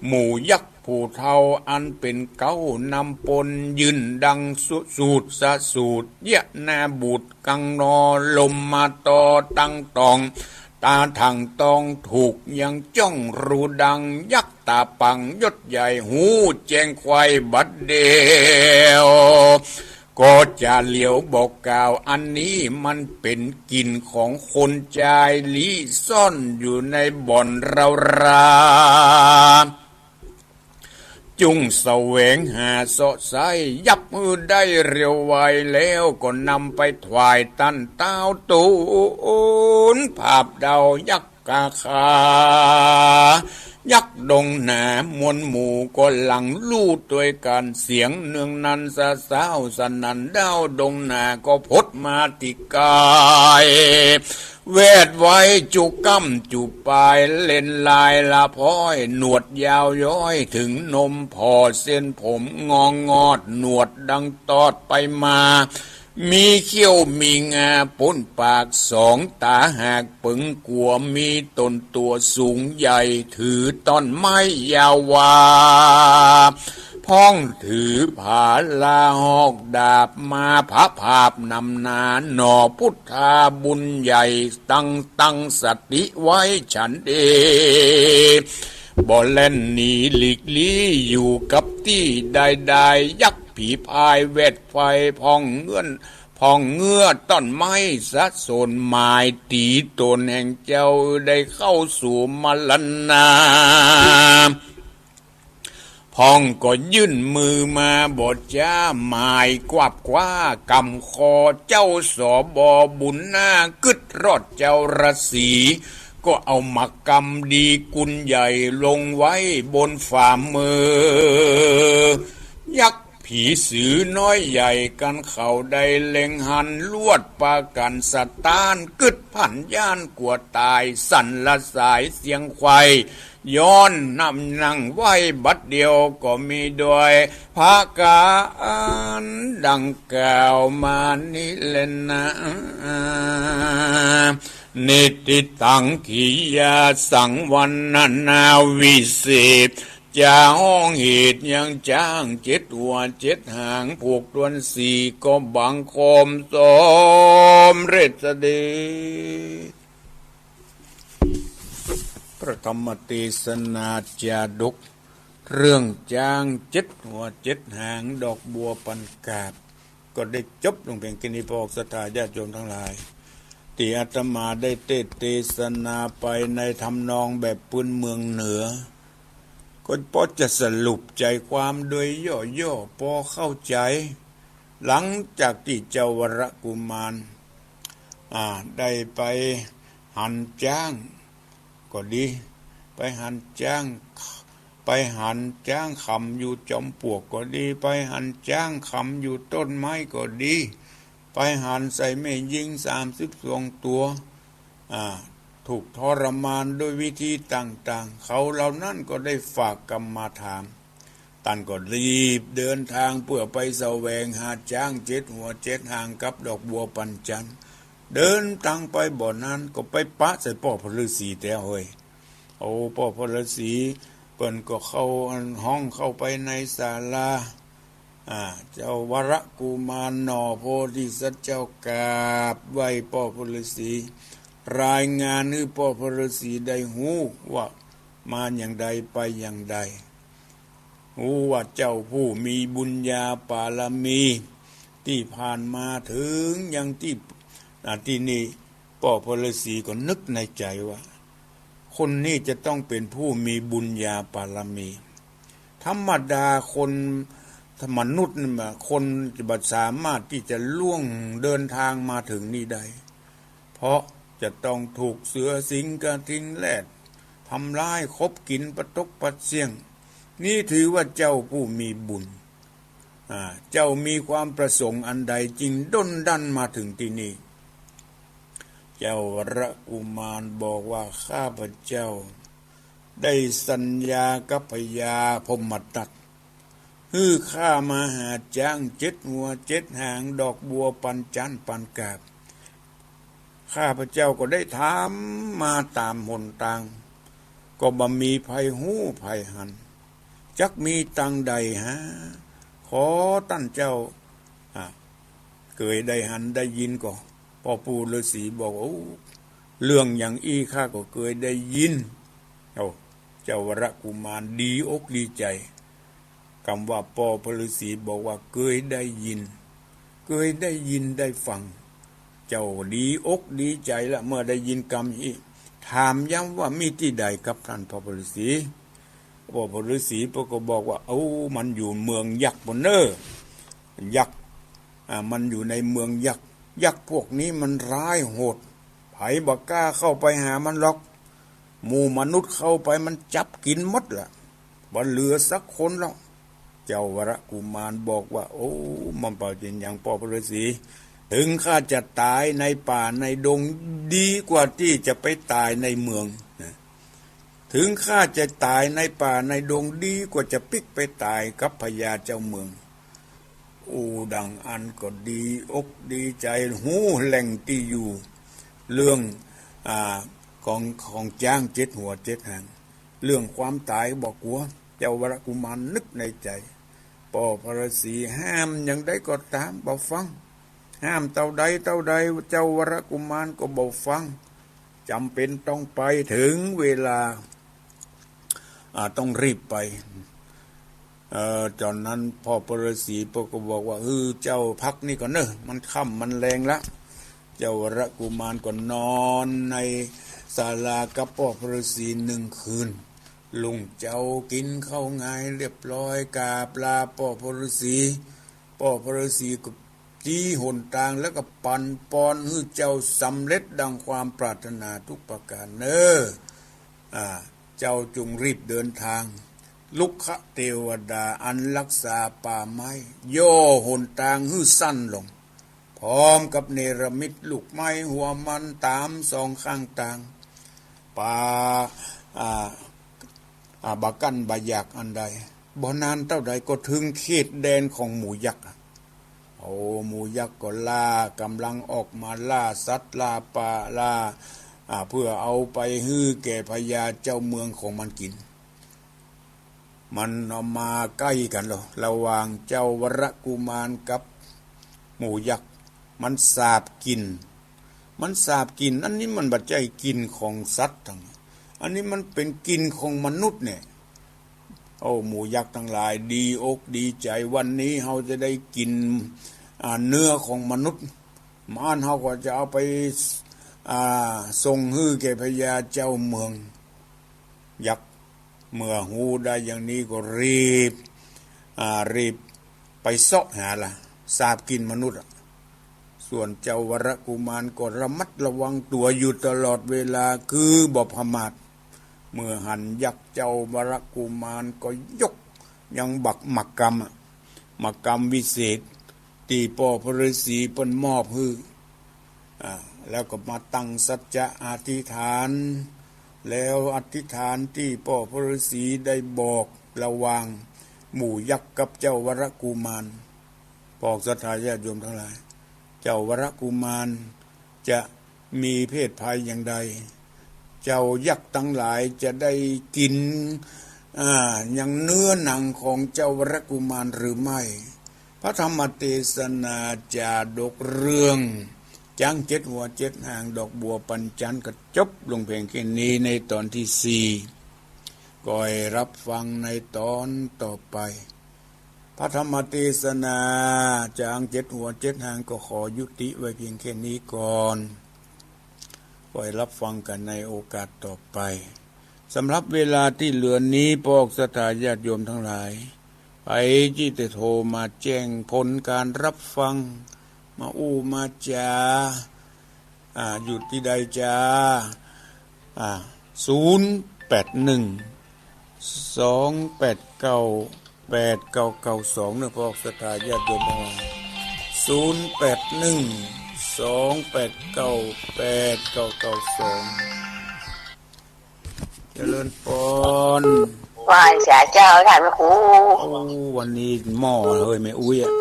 หมู่ยักษ์ผู้เฒ่าอันเป๋นเก๊านำปน ยื่นดังสุ สูตรสะสูตร เยียะหน้าบูดกังนอ ลมมาต่อตังตอง ต๋าถังตองถูกยังจ้อง รูดังยักษ์ต๋าปังยศใหญ่ ฮู้แจ้งไขว่บัดเดียว ก็จะเหลียวบอกกล่าว อันนี้มันเป๋นกิ๋นของคนจายลี้ซ่อนอยู่ในบ่อนเฮารา จุ่งแสวงหาเซาะไซ้ ยับหื้อได้เร็วไว แล้วก็นำไปถวายต้านเต๊า ตูนผาบดาวยักษ์กาคา ยักษ์ดงหนามวลหมู่ก็หลั่งลู่ตวยกั๋น เสียงเนืองนันสะซ้าวสนั่น ดาวดงหนาก็ผดมาตี้ใก้ แวดไว้จุก้ำจุปาย เล็นลายละพ้อย หนวดยาวย้อยเถิงนม ผ่อเส้นผมงองอด หนวดดังตอดไปมา มีเขี้ยวมีงาป๊นปากสอง ต๋าหากเปิงกั๋ว มีต๋นตั๋วสูงใหญ่ ถือต้อนไม้ยาววา พ่องถือผาลาหอกดาบมา ผาผาบนำหน้า หน่อพุทธาบุญใหญ่ ตังตั้งสติไว้ฉันเอง บ่แล่นหนีหลีกลี้ อยู่กับตี้ได้ได้ ยักษ์ผีพายแวดไขว่ พ่องเงื้อน พ่องเงื้อต้อนไม้สะสน หมายตี๋ต๋นแห่งเจ้าได้เข้าสู่มรณา พ่องก็ยื่นมือมาบ่จ๊า หมายกวาบคว้ากำคอ เจ้าสบ บุญนา กึ๊ดรอดเจ้าฤาษี ก็เอาหมากกำดีกุลใหญ่ลงไว้บนฝ่ามือ ยักษ์ผีสือน้อยใหญ่กั๋นเขาได้เล็งหัน ลวดปากั๋นสะต้าน กึ๊ดผันย้านกั๋วต๋าย สั่นละสายเสียงไขว่ ย้อนนำนั่งไหว้บัดเดียว ก็มีด้วยผะก๋านดังกล่าวมานี้แลนา นิติตัง กิริยาสังวรรณนาวิเศษ จะฮ้องเหตุยังจ๊างเจ็ดหัวเจ็ดหาง ผูกตวนสี่ก็บังคมสำเร็จเสด็จ พระธรรมเตสนาจาดก เรื่องจ๊างเจ็ดหัวเจ็ดหาง ดอกบัวปันกาบ ก็ได้จบลงเพียงแค่นี้ พวกศรัทธาญาติโยมตังหลาย ตี้อาตมาได้เตสน์เตสนาไปในทำนองแบบปื้นเมืองเหนือ ก็พอจะสรุปใจ๋ความโดยย่อๆ ปอเข้าใจ๋ หลังจากตี้เจ้าวรกุมาร อ่า ได้ไปหันจ๊างก็ดี ไปหันจ๊าง ไปหันจ๊างขำอยู่จอมปลวกก็ดี ไปหันจ๊างขำอยู่ต้นไม้ก็ดี ไปหันใส่แม่ญิงสามสิบสองตั๋ว อ่า ถูกทรมานด้วยวิธีต่างๆ เขาเหล่านั้นก็ได้ฝากกำมาถาม ต้านก็รีบเดินตางเปื้อไปแสวงหาจ๊างเจ็ดหัวเจ็ดหางกับดอกบัวปัญจันทร์ เดินตางไปบ่นานก็ไปปะใส่ป้อพระฤๅษีแต๊เฮ้ย โอ้ ป้อพระฤๅษี เปิ้นก็เข้าอันห้องเข้าไปในศาลา อ่า เจ้าวรกุมารหน่อโพธิสัตว์เจ้ากราบไหว้ป้อพระฤๅษี รายงานหื้อป้อพระฤๅษีได้ฮู้ว่ามาอย่างใดไปอย่างใด ฮู้ว่าเจ้าผู้มีบุญญาปารมีตี้ผ่านมาเถิงยังตี้ อ่า ตี้นี่ ป้อพระฤๅษีก็นึกในใจ๋ว่า คนนี้จะต้องเป๋นผู้มีบุญญาปารมี ธรรมดาคนมนุษย์นี่มา คนจะบ่สามารถตี้จะล่วงเดินตางมาเถิงนี่ได้ เพราะจะต้องถูกเสือสิงห์กระทิงแรดทำร้าย ขบกิ๋นปะตกปะเสี้ยง นี่ถือว่าเจ้าผู้มีบุญ อ่า เจ้ามีความประสงค์อันใดจึงด้นดันมาเถิงตี้นี่ เจ้าวรกุมารบอกว่า ข้าพเจ้าได้สัญญากับพญาพรหมทัต หื้อข้ามาหาจ๊างเจ็ดหัวเจ็ดหาง ดอกบัวปัญจันทร์ปัญกาบ ข้าพเจ้าก็ได้ถามมาต๋ามหนตาง ก็บ่มีใผฮู้ใผหัน จักมีตางใดหา ขอต้านเจ้า อ่ะ เกยได้หันได้ยินก่อ ป้อปู่ฤๅษีบอกว่า โอ้ เรื่องอย่างอี้ข้าก็เกยได้ยิน โอ้ เจ้าวรกุมารดีอกดีใจ๋ กำว่าป้อพระฤๅษีบอกว่าเกยได้ยิน เกยได้ยินได้ฟัง เจ้าดีอกดีใจ๋ละเมื่อได้ยินกำอี้ ถามย้ำว่ามีตี้ใดกับต้านป้อพระฤๅษี ป้อพระฤๅษีเปิ้นก็บอกว่า เอ้า มันอยู่เมืองยักษ์ปู้นเน่อ ยักษ์ อ่า มันอยู่ในเมืองยักษ์ ยักษ์พวกนี้มันร้ายโหด ใผบ่กล้าเข้าไปหามันหรอก หมู่มนุษย์เข้าไปมันจับกิ๋นหมดละ บ่เหลือสักคนหรอก เจ้าวรกุมารบอกว่า โอ้ มันบ่เป๋นหยังป้อพระฤๅษี เถิงข้าจะต๋ายในป่าในดงดีกว่าตี้จะไปต๋ายในเมืองนะ เถิงข้าจะต๋ายในป่าในดงดีกว่าจะปิ๊กไปต๋ายกับพญาเจ้าเมือง อู้ ดังอั้นก็ดีอกดีใจ๋ ฮู้แหล่งตี้อยู่ เรื่อง อ่า ของ ของจ๊างเจ็ดหัวเจ็ดหาง เรื่องความต๋ายบ่กั๋ว เจ้าวรกุมารนึกในใจ๋ ป้อพระฤๅษีห้ามอย่างใดก็ต๋ามบ่ฟัง ห้ามเต้าใดเต้าใด เจ้าวรกุมารก็บ่ฟัง จ๋ำเป๋นต้องไป เถิงเวลา อ่า ต้องรีบไป เอ่อ ต๋อนนั้นป้อพระฤๅษีเปิ้นก็บอกว่า เออ เจ้าพักนี่ก่อนเน่อ มันค่ำมันแลงละ เจ้าวรกุมารก็นอนในศาลากับป้อพระฤๅษีนึ่งคืน รุ่งเจ๊ากิ๋นข้าวงายเรียบร้อย กราบลาป้อพระฤๅษี ป้อพระฤๅษีก็ ชี้หนตางแล้วก็ปันปอนหื้อเจ้าสำเร็จดังความปรารถนาทุกประก๋านเน่อ อ่า เจ้าจงรีบเดินตาง รุกขเตวดาอันรักษาป่าไม้ ย่อหนตางหื้อสั้นลง พร้อมกับเนรมิตลูกไม้หัวมันต๋ามสองข้างตาง ป่า อ่า อ่า บ่กั้นบ่อยากอันใด บ่นานเต้าใดก็เถิงเขตแดนของหมู่ยักษ์อะ โอ้ หมู่ยักษ์ก็ล่า ก๋ำลังออกมาล่าสัตว์ล่าป่าล่า อ่า เปื้อเอาไปหื้อแก่พญาเจ้าเมืองของมันกิ๋น มันเอามาใก้กั๋นแล้ว ระหว่างเจ้าวรกุมารกับหมู่ยักษ์ มันสาบกลิ่น มันสาบกลิ่น อันนี้มันบ่ใจ้กลิ่นของสัตว์ตัง อันนี้มันเป๋นกลิ่นของมนุษย์เนี่ย โอ้ หมู่ยักษ์ตังหลายดีอกดีใจ๋ วันนี้เฮาจะได้กิ๋น อ่า เนื้อของมนุษย์ มื้ออื่นเฮาก็จะเอาไป อ่า ส่งหื้อแก่พญาเจ้าเมืองยักษ์ เมื่อฮู้ได้อย่างนี้ก็รีบ อ่า รีบไปเซาะหาละ สาบกิ๋นมนุษย์อะ ส่วนเจ้าวรกุมารก็ระมัดระวังตั๋วอยู่ตลอดเวลา คือบ่ประมาท เมื่อหันยักษ์เจ้าวรกุมารก็ยกยังบักหมากกำอะ หมากกำวิเศษ ตี้ป้อพระฤาษีเปิ้นมอบหื้อ อ่า แล้วก็มาตั้งสัจจะอธิษฐาน แล้วอธิษฐานตี้ป้อพระฤาษีได้บอกระหว่างหมู่ยักษ์กับเจ้าวรกุมาร พวกศรัทธาญาติโยมทั้งหลาย เจ้าวรกุมารจะมีเพศภัยอย่างใด เจ้ายักษ์ทั้งหลายจะได้กิ๋น อ่า ยังเนื้อหนังของเจ้าวรกุมารหรือไม่ พระธรรมเตสนาจาดกเรื่องจ๊างเจ็ดหัวเจ็ดหาง ดอกบัวปัญจันทร์ ก็จบลงเพียงแค่นี้ในตอนที่สี่ ก็ให้รับฟังในตอนต่อไป พระธรรมเตสนาจ๊างเจ็ดหัวเจ็ดหางก็ขอยุติไว้เพียงแค่นี้ก่อน ก็ให้รับฟังกันในโอกาสต่อไป สำหรับเวลาตี้เหลือนี้ พวกศรัทธาญาติโยมทั้งหลาย ใผตี้จะโทรมาแจ้งผลการรับฟัง มาอู้มาจ๋า อ่า อยู่ตี้ใดจ๊า อ่า ศูนย์แปดหนึ่ง สองแปดเก้า แปดเก้าเก้าสอง เนาะ พวกศรัทธาญาติโยมทั้งหลาย ศูนย์แปดหนึ่ง สองแปดเก้า แปดเก้าเก้าสอง เจริญพร ไหว้สาเจ้าต้านพระครู โอ้ วันนี้หม้อเฮ้ย แม่อุ๊ยอะ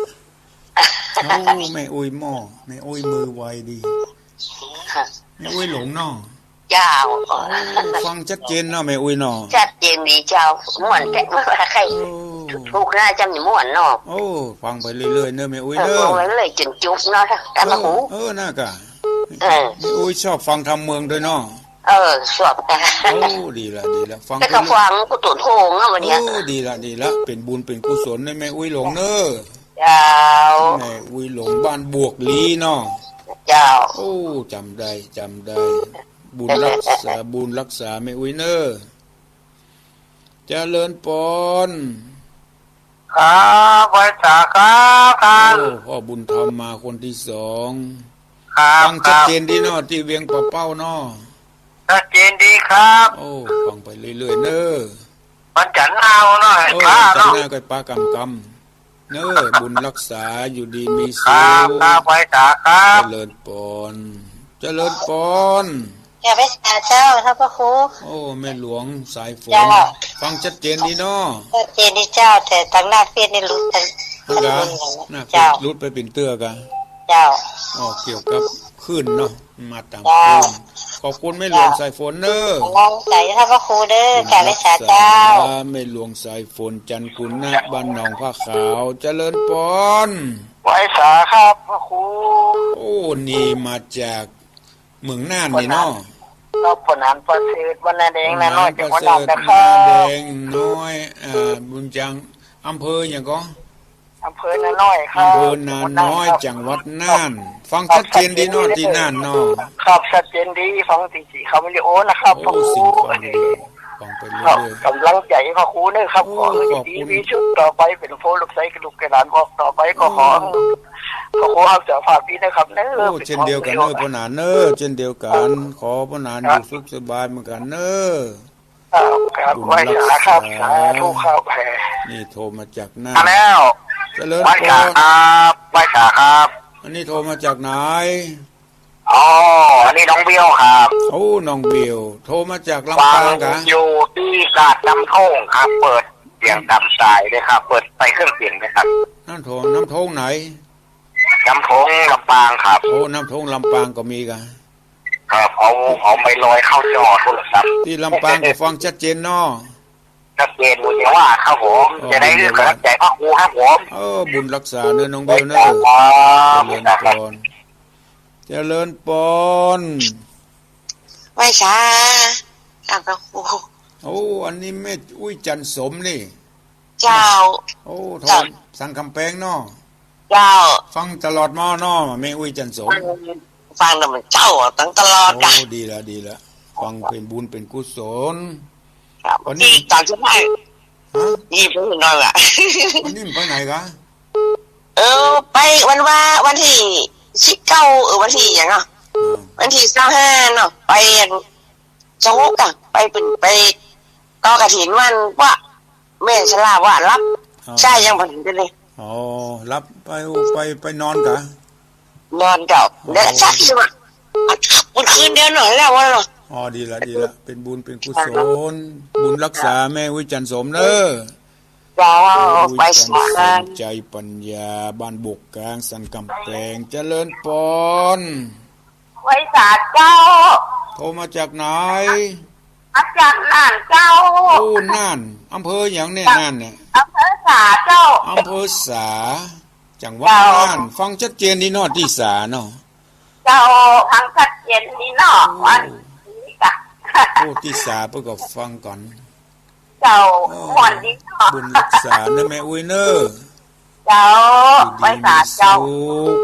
โอ้ แม่อุ๊ยหม้อ แม่อุ๊ยมือไวดี แม่อุ๊ยหลงเนาะ เจ้า โอ้ ฟังชัดเจนเนาะ แม่อุ๊ยเนาะ ชัดเจนดีเจ้า ม่วนแต๊ ใค่ โอ้ ถูกนะ จำนี่ม่วนเนาะ โอ้ ฟังไปเรื่อยๆ เนาะ แม่อุ๊ย เออ เนาะ ฟังไปเรื่อยๆ จ๋นจุกเนาะ ต้านพระครู เออ เออ น่าก่ะ เออ แม่อุ๊ยชอบฟังธรรมเมืองด้วยเนาะ เออ ชอบ โอ้ ดีละ ดีละ ฟังไปเรื่อย แต่ก็ฟังกุฏิโทงอะวันเนี้ย โอ้ ดีละ ดีละ เป๋นบุญเป๋นกุศลนะแม่อุ๊ยหลงเน่อ เจ้า แม่อุ๊ยหลงบ้านบวกลี้เนาะ เจ้า โอ้ จ๋ำได้ จ๋ำได้ บุญรักษา บุญรักษาแม่อุ๊ยเน่อ เจริญพร ครับ ไหว้สาครับท่าน โอ้ พ่อบุญธรรมมาคนที่สอง ครับ ฟังชัดเจนดีเนาะ ตี้เวียงป่าเป้าเนาะ ชัดเจนดีครับ โอ้ ฟังไปเรื่อยๆ เน่อ วันจันทร์หน้าเนาะ โอ้ วันจันทร์หน้าก็ปะกำกำ เน่อ บุญรักษา อยู่ดีมีสุข ครับ ครับ ไหว้สาครับ เจริญพร เจริญพร กราบไหว้สาเจ้า ต้านพระครู โอ้ แม่หลวงสายฝน เจ้า ฟังชัดเจนดีเนาะ ชัดเจนดีเจ้า แต่ตางหน้าเฟซนี่หลุดไป ฮะ ตางหน้าเฟซ เจ้า หลุดไปเป๋นเตื้อกะ เจ้า อ๋อ เกี่ยวกับคลื่นเนาะ มาต๋าม เจ้า คลื่น ขอบคุณแม่หลวงสายฝนเน่อ กำลังใจ๋ต้านพระครูเน่อ บุญรักษา กราบไหว้สาเจ้า แม่หลวงสายฝน จันทร์กุณะ บ้านหนองผ้าขาว เจริญพร ไหว้สาครับพระครู โอ้ นี่มาจากเมืองน่านนี่เนาะ ครับ พ่อหนานประเสริฐ บ้านนาแดง นาน้อย จังหวัดน่านนะครับ พ่อหนานประเสริฐ นาแดงน้อย อ่า บุญจัง อำเภอหยังก่อ อำเภอนาน้อยครับ อำเภอนาน้อย จังหวัดน่าน ครับ ฟังชัดเจนดีเนาะ ตี้น่านเนาะ ครับ ชัดเจนดี ฟังตี้ ตี้เขาวิดีโอนะครับ โอ้ พระครู สิ่งฟังวิดีโอ ฟังไปเรื่อยๆ ครับ กำลังใจ๋พระครูเน่อครับ โอ้ ขอหื้อ ขอบคุณ ดีมีสุขต่อไป เป๋นโพธิ์ลูกใสกับลูกกับหลาน บอกต่อไปก็ขอ โอ้ พระครูฮักษาภาพดีนะครับเน่อ โอ้ เป๋น เช่นเดียวกั๋นเน่อ พ่อหนานเน่อ เช่นเดียวกั๋น ขอพ่อหนาน ครับ อยู่สุขสบายเหมือนกั๋นเน่อ ครับ ครับ บุญรักษา ไหว้สาครับ สาธุครับ นี่โทรมาจากน่าน มาแล้ว เจริญพร ไหว้สาครับ ไหว้สาครับ อันนี้โทรมาจากไหน อ๋อ อันนี้น้องเบลครับ โอ้ น้องเบล โทรมาจากลำปางกะ ฟังอยู่ตี้กาดน้ำโท้งครับ เปิดเสียงต๋ามสายเลยครับ เปิดไปเครื่องเสียงเลยครับ น้ำโท้ง น้ำโท้งไหน น้ำโท้งลำปางครับ โอ้ น้ำโท้งลำปางก็มีกะ ครับ เอา เอาไมค์ลอยเข้าจอโทรศัพท์ ตี้ลำปางก็ฟังชัดเจนเนาะ ชัดเจนอยู่ว่าครับผม อ๋อ จะได้ บุญ กำลังใจ๋พระครูครับผม เออ บุญรักษาเน่อน้องเบลเน่อ ครับ เจริญพร เจริญพร ไหว้สา ครับพระครู โอ้ อันนี้แม่อุ๊ยจันทร์สมนี่ เจ้า โอ้ เจ้า ทองสังกำแพงเนาะ เจ้า ฟังตลอดมอเนาะ แม่อุ๊ยจันทร์สม ฟัง ฟังนำเจ้าตังตลอด โอ้ กะ ดีละ ดีละ ฟังเป๋นบุญเป๋นกุศล ครับ วันนี้ ตี้ต๋อนสุดท้าย ฮะ ยี่สิบหน่อยว่ะ วันนี้ไปไหนกะ เออ ไปวันว่า วันตี้สิบเก้า เออ วันตี้หยังเนาะ อืม วันตี้ซาวห้าเนาะ ไปอัน สองกะ ไปเป๋น ไปต่อกฐินวันว่า แม่ชราว่าฮับ อ๋อ ใจ้ยังบ่เถิงเดี๋ยวนี้ อ๋อ ฮับไป ไป ไปนอนกะ นอนเจ้า อ๋อ เดี๋ยวสักทีว่า มันคืนเดียวหน่อยแล้ววะเนาะ อ๋อ ดีละ ดีละ เป๋นบุญเป๋นกุศล บุญฮักษาแม่อุ๊ยจันทร์สมเน้อ เจ้า แม่อุ๊ยจันทร์สม ไปสา ใจ๋ปัญญา บ้านบกกลาง สันก๋ำแปง เจริญปอน ไหว้สาเจ้า โทรมาจากไหน มาจากน่านเจ้า โอ้ น่าน อำเภอหยังเนี่ย น่านเนี่ย อำเภอสาเจ้า อำเภอสา จังหวัด เจ้า น่าน ฟังชัดเจนดีเนาะ ตี้สาเนาะ เจ้า ฟังชัดเจนดีเนาะ โอ้ วันนี้กะ โอ้ ตี้สาเปิ้นก็ฟังก่อน เจ้า โอ้ ม่วนดีเนาะ บุญฮักษาเน้อแม่อุ๊ยเน้อ เจ้า อยู่ดี ไหว้สาเจ้า มีสุข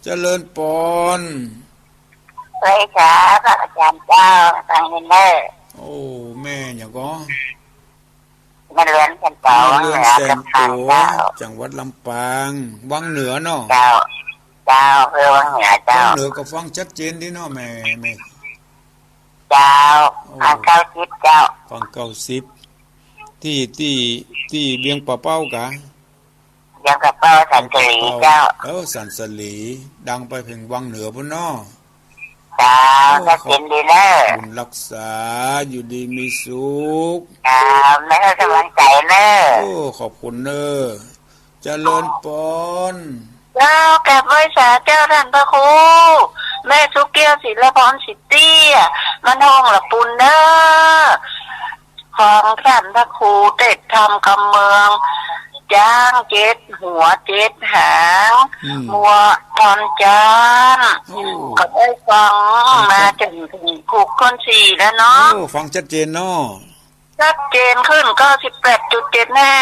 เจริญปอน ไหว้สาพระอาจ๋ารย์เจ้า ฟังเน้อ โอ้ แม่หยังก่อ แม่เรือนแสนตั๋ว แม่เรือนแสนตั๋ว วังเหนือ ลำปางเจ้า จังหวัดลำปาง วังเหนือเนาะ เจ้า เจ้า อำเภอวังเหนือเจ้า วังเหนือก็ฟังชัดเจนดีเนาะแม่ แม่ เจ้า โอ้ ฟังเก้าสิบเจ้า ฟังเก้าสิบ ตี้ ตี้ ตี้เวียงป่าเป้ากะ เวียงป่าเป้า สันสลีเจ้า เออ สันสลี ดังไปเถิงวังเหนือปู้นเนาะ เจ้า โอ้ ชัดเจนดีเน้อ บุญฮักษา อยู่ดีมีสุข เจ้า แม่ให้ก๋ำลังใจ๋เน้อ โอ้ ขอบคุณเน้อ เจริญปอน เจ้า กราบไหว้สาเจ้าต้านพระครู แม่สุขแก้ว ศิลปร ศรีเตี้ย บ้านห้องละปูนเน้อ ของต้านพระครูเทศธรรมกำเมือง จ๊างเจ็ดหัวเจ็ดหาง อืม มัวทอนจ๊าง โอ้ ก็ได้ฟัง ฟังชัด มาจนเถิงครูข้อนสี่แล้วเนาะ โอ้ ฟังชัดเจนเนาะ ชัดเจนขึ้น เก้าสิบแปดจุดเจ็ดห้า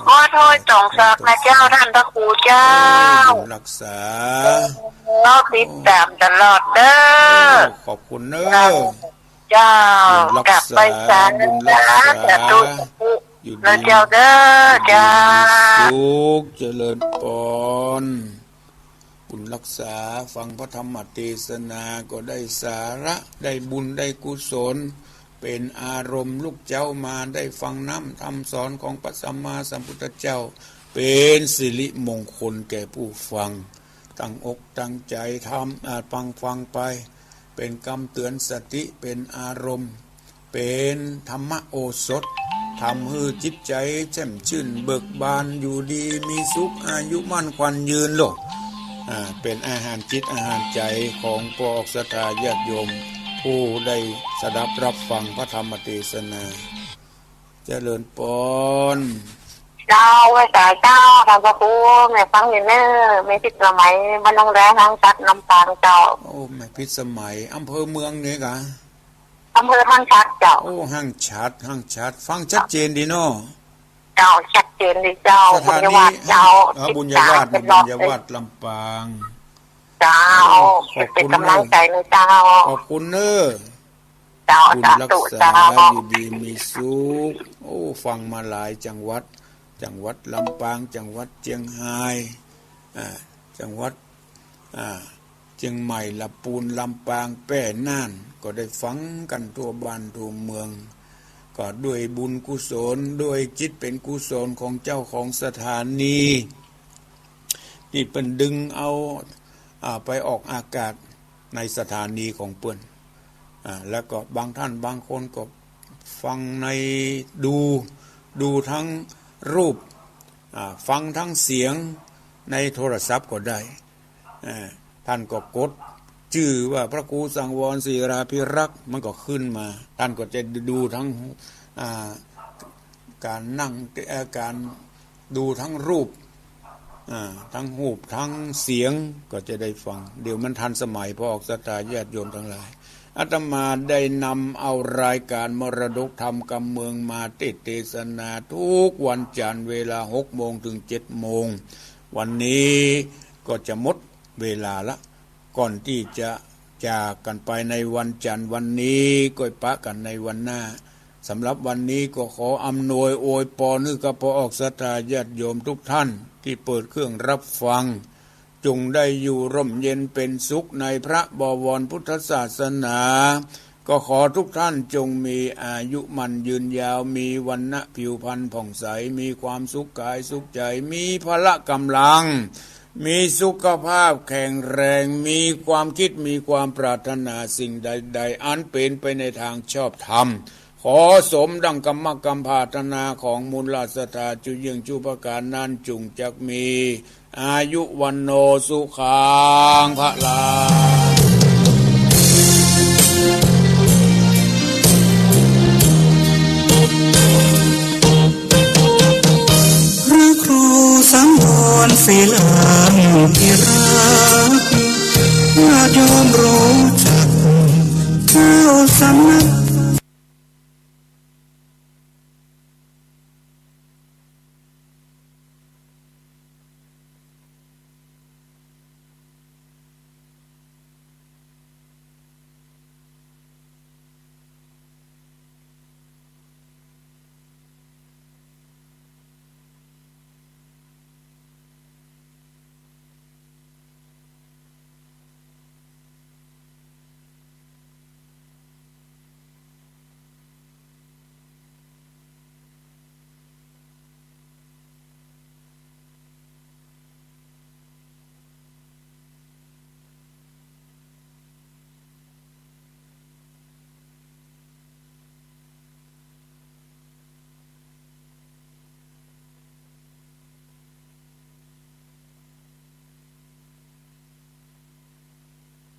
วัดห้วยตองสักนะเจ้า ต้านพระครูเจ้า โอ้ บุญฮักษา เจ้า ติดต๋ามตลอดเน้อ โอ้ ขอบคุณเน้อ เจ้า เจ้า บุญฮักษา กราบไหว้สา บุญฮักษา สาธุ สาธุ อยู่ดี นะเจ้าเน้อ อยู่ดี เจ้า มีสุข เจริญปอน บุญฮักษา ฟังพระธรรมเตสนาก็ได้สาระ ได้บุญ ได้กุศล เป๋นอารมณ์ลุกเจ๊ามา ได้ฟังน้ำธรรมสอนของพระสัมมาสัมพุทธเจ้า เป๋นสิริมงคลแก่ผู้ฟัง ตั้งอกตั้งใจ๋ทำ อ่า ฟัง ฟังไป เป๋นกำเตือนสติ เป๋นอารมณ์ เป๋นธรรมโอสถ ทำหื้อจิตใจ๋แจ่มชื่นเบิกบาน อยู่ดีมีสุข อายุมั่นขวัญยืนโลด อ่า เป๋นอาหารจิตอาหารใจ๋ของปวกศรัทธาญาติโยม ผู้ได้สดับรับฟังพระธรรมเตสนา เจริญปอน เจ้า ไหว้สาเจ้า ต้านพระครู แม่ฟังอยู่เน้อ แม่พิษสมัย บ้านหนองแดง ห้างฉัตร ลำปางเจ้า โอ้ แม่พิษสมัย อำเภอเมืองนี่กะ อำเภอห้างฉัตรเจ้า โอ้ ห้างฉัตร ห้างฉัตร ฟังชัดเจนดีเนาะ เจ้า ชัดเจนดีเจ้า สถานี บุญญาวาสเจ้า เออ บุญญาวาส ติดต๋ามตลอด บุญญาวาส ลำปาง เจ้า โอ้ ขอบคุณ เป๋นก๋ำลังใจ๋เน้อเจ้า ขอบคุณเน้อ เจ้า บุญฮักษา สาธุเจ้า อยู่ดีมีสุข โอ้ ฟังมาหลายจังหวัด จังหวัดลำปาง จังหวัดเจียงฮาย อ่า จังหวัด อ่า เจียงใหม่ ละปูน ลำปาง แป้ น่าน ก็ได้ฟังกั๋นทั่วบ้านทั่วเมือง ก็ด้วยบุญกุศล ด้วยจิตเป๋นกุศลของเจ้าของสถานี ตี้เปิ้นดึงเอา อ่า ไปออกอากาศในสถานีของเปิ้น อ่า แล้วก็บางท่านบางคนก็ฟังใน ดู ดูทั้งรูป อ่า ฟังทั้งเสียงในโทรศัพท์ก็ได้ อ่า ท่านก็กดจื้อว่าพระครูสังวรศิลาภิรักษ์ มันก็ขึ้นมา ท่านก็จะดูทั้ง อ่า ก๋านนั่ง เอ่อ ก๋านดูทั้งรูป อ่า ทั้งรูปทั้งเสียงก็จะได้ฟัง เดี๋ยวมันทันสมัย ปวกศรัทธาญาติโยมตังหลาย อาตมาได้นำเอารายก๋านมรดกธรรมกำเมืองมาเตสน์เตสนาทุกวันจันทร์เวลาหกโมงเถิงเจ็ดโมง วันนี้ก็จะหมดเวลาละ ก่อนตี้จะจากกั๋นไปในวันจันทร์วันนี้ ก็ปะกั๋นในวันหน้า สำหรับวันนี้ก็ขออำนวยอวยปอนหื้อกับป้อออกศรัทธาญาติโยมทุกท่านตี้เปิดเครื่องรับฟัง จงได้อยู่ร่มเย็นเป๋นสุขในพระบวรพุทธศาสนา ก็ขอทุกท่านจงมีอายุมั่นยืนยาว มีวรรณะผิวพรรณผ่องใส มีความสุขกายสุขใจ๋ มีพละก๋ำลัง มีสุขภาพแข็งแรง มีความคิด มีความปรารถนาสิ่งใดๆ อันเป๋นไปในตางชอบธรรม ขอสมดังกำมะกำผาถนาของมูลศรัทธาจุเยื่องจุประก๋านนั้น จุ่งจักมีอายุวัณโณสุขังพลัง พระครูสังวรศิลานุติรักษ์ ญาติโยมรู้จัก เจ้าสำนัก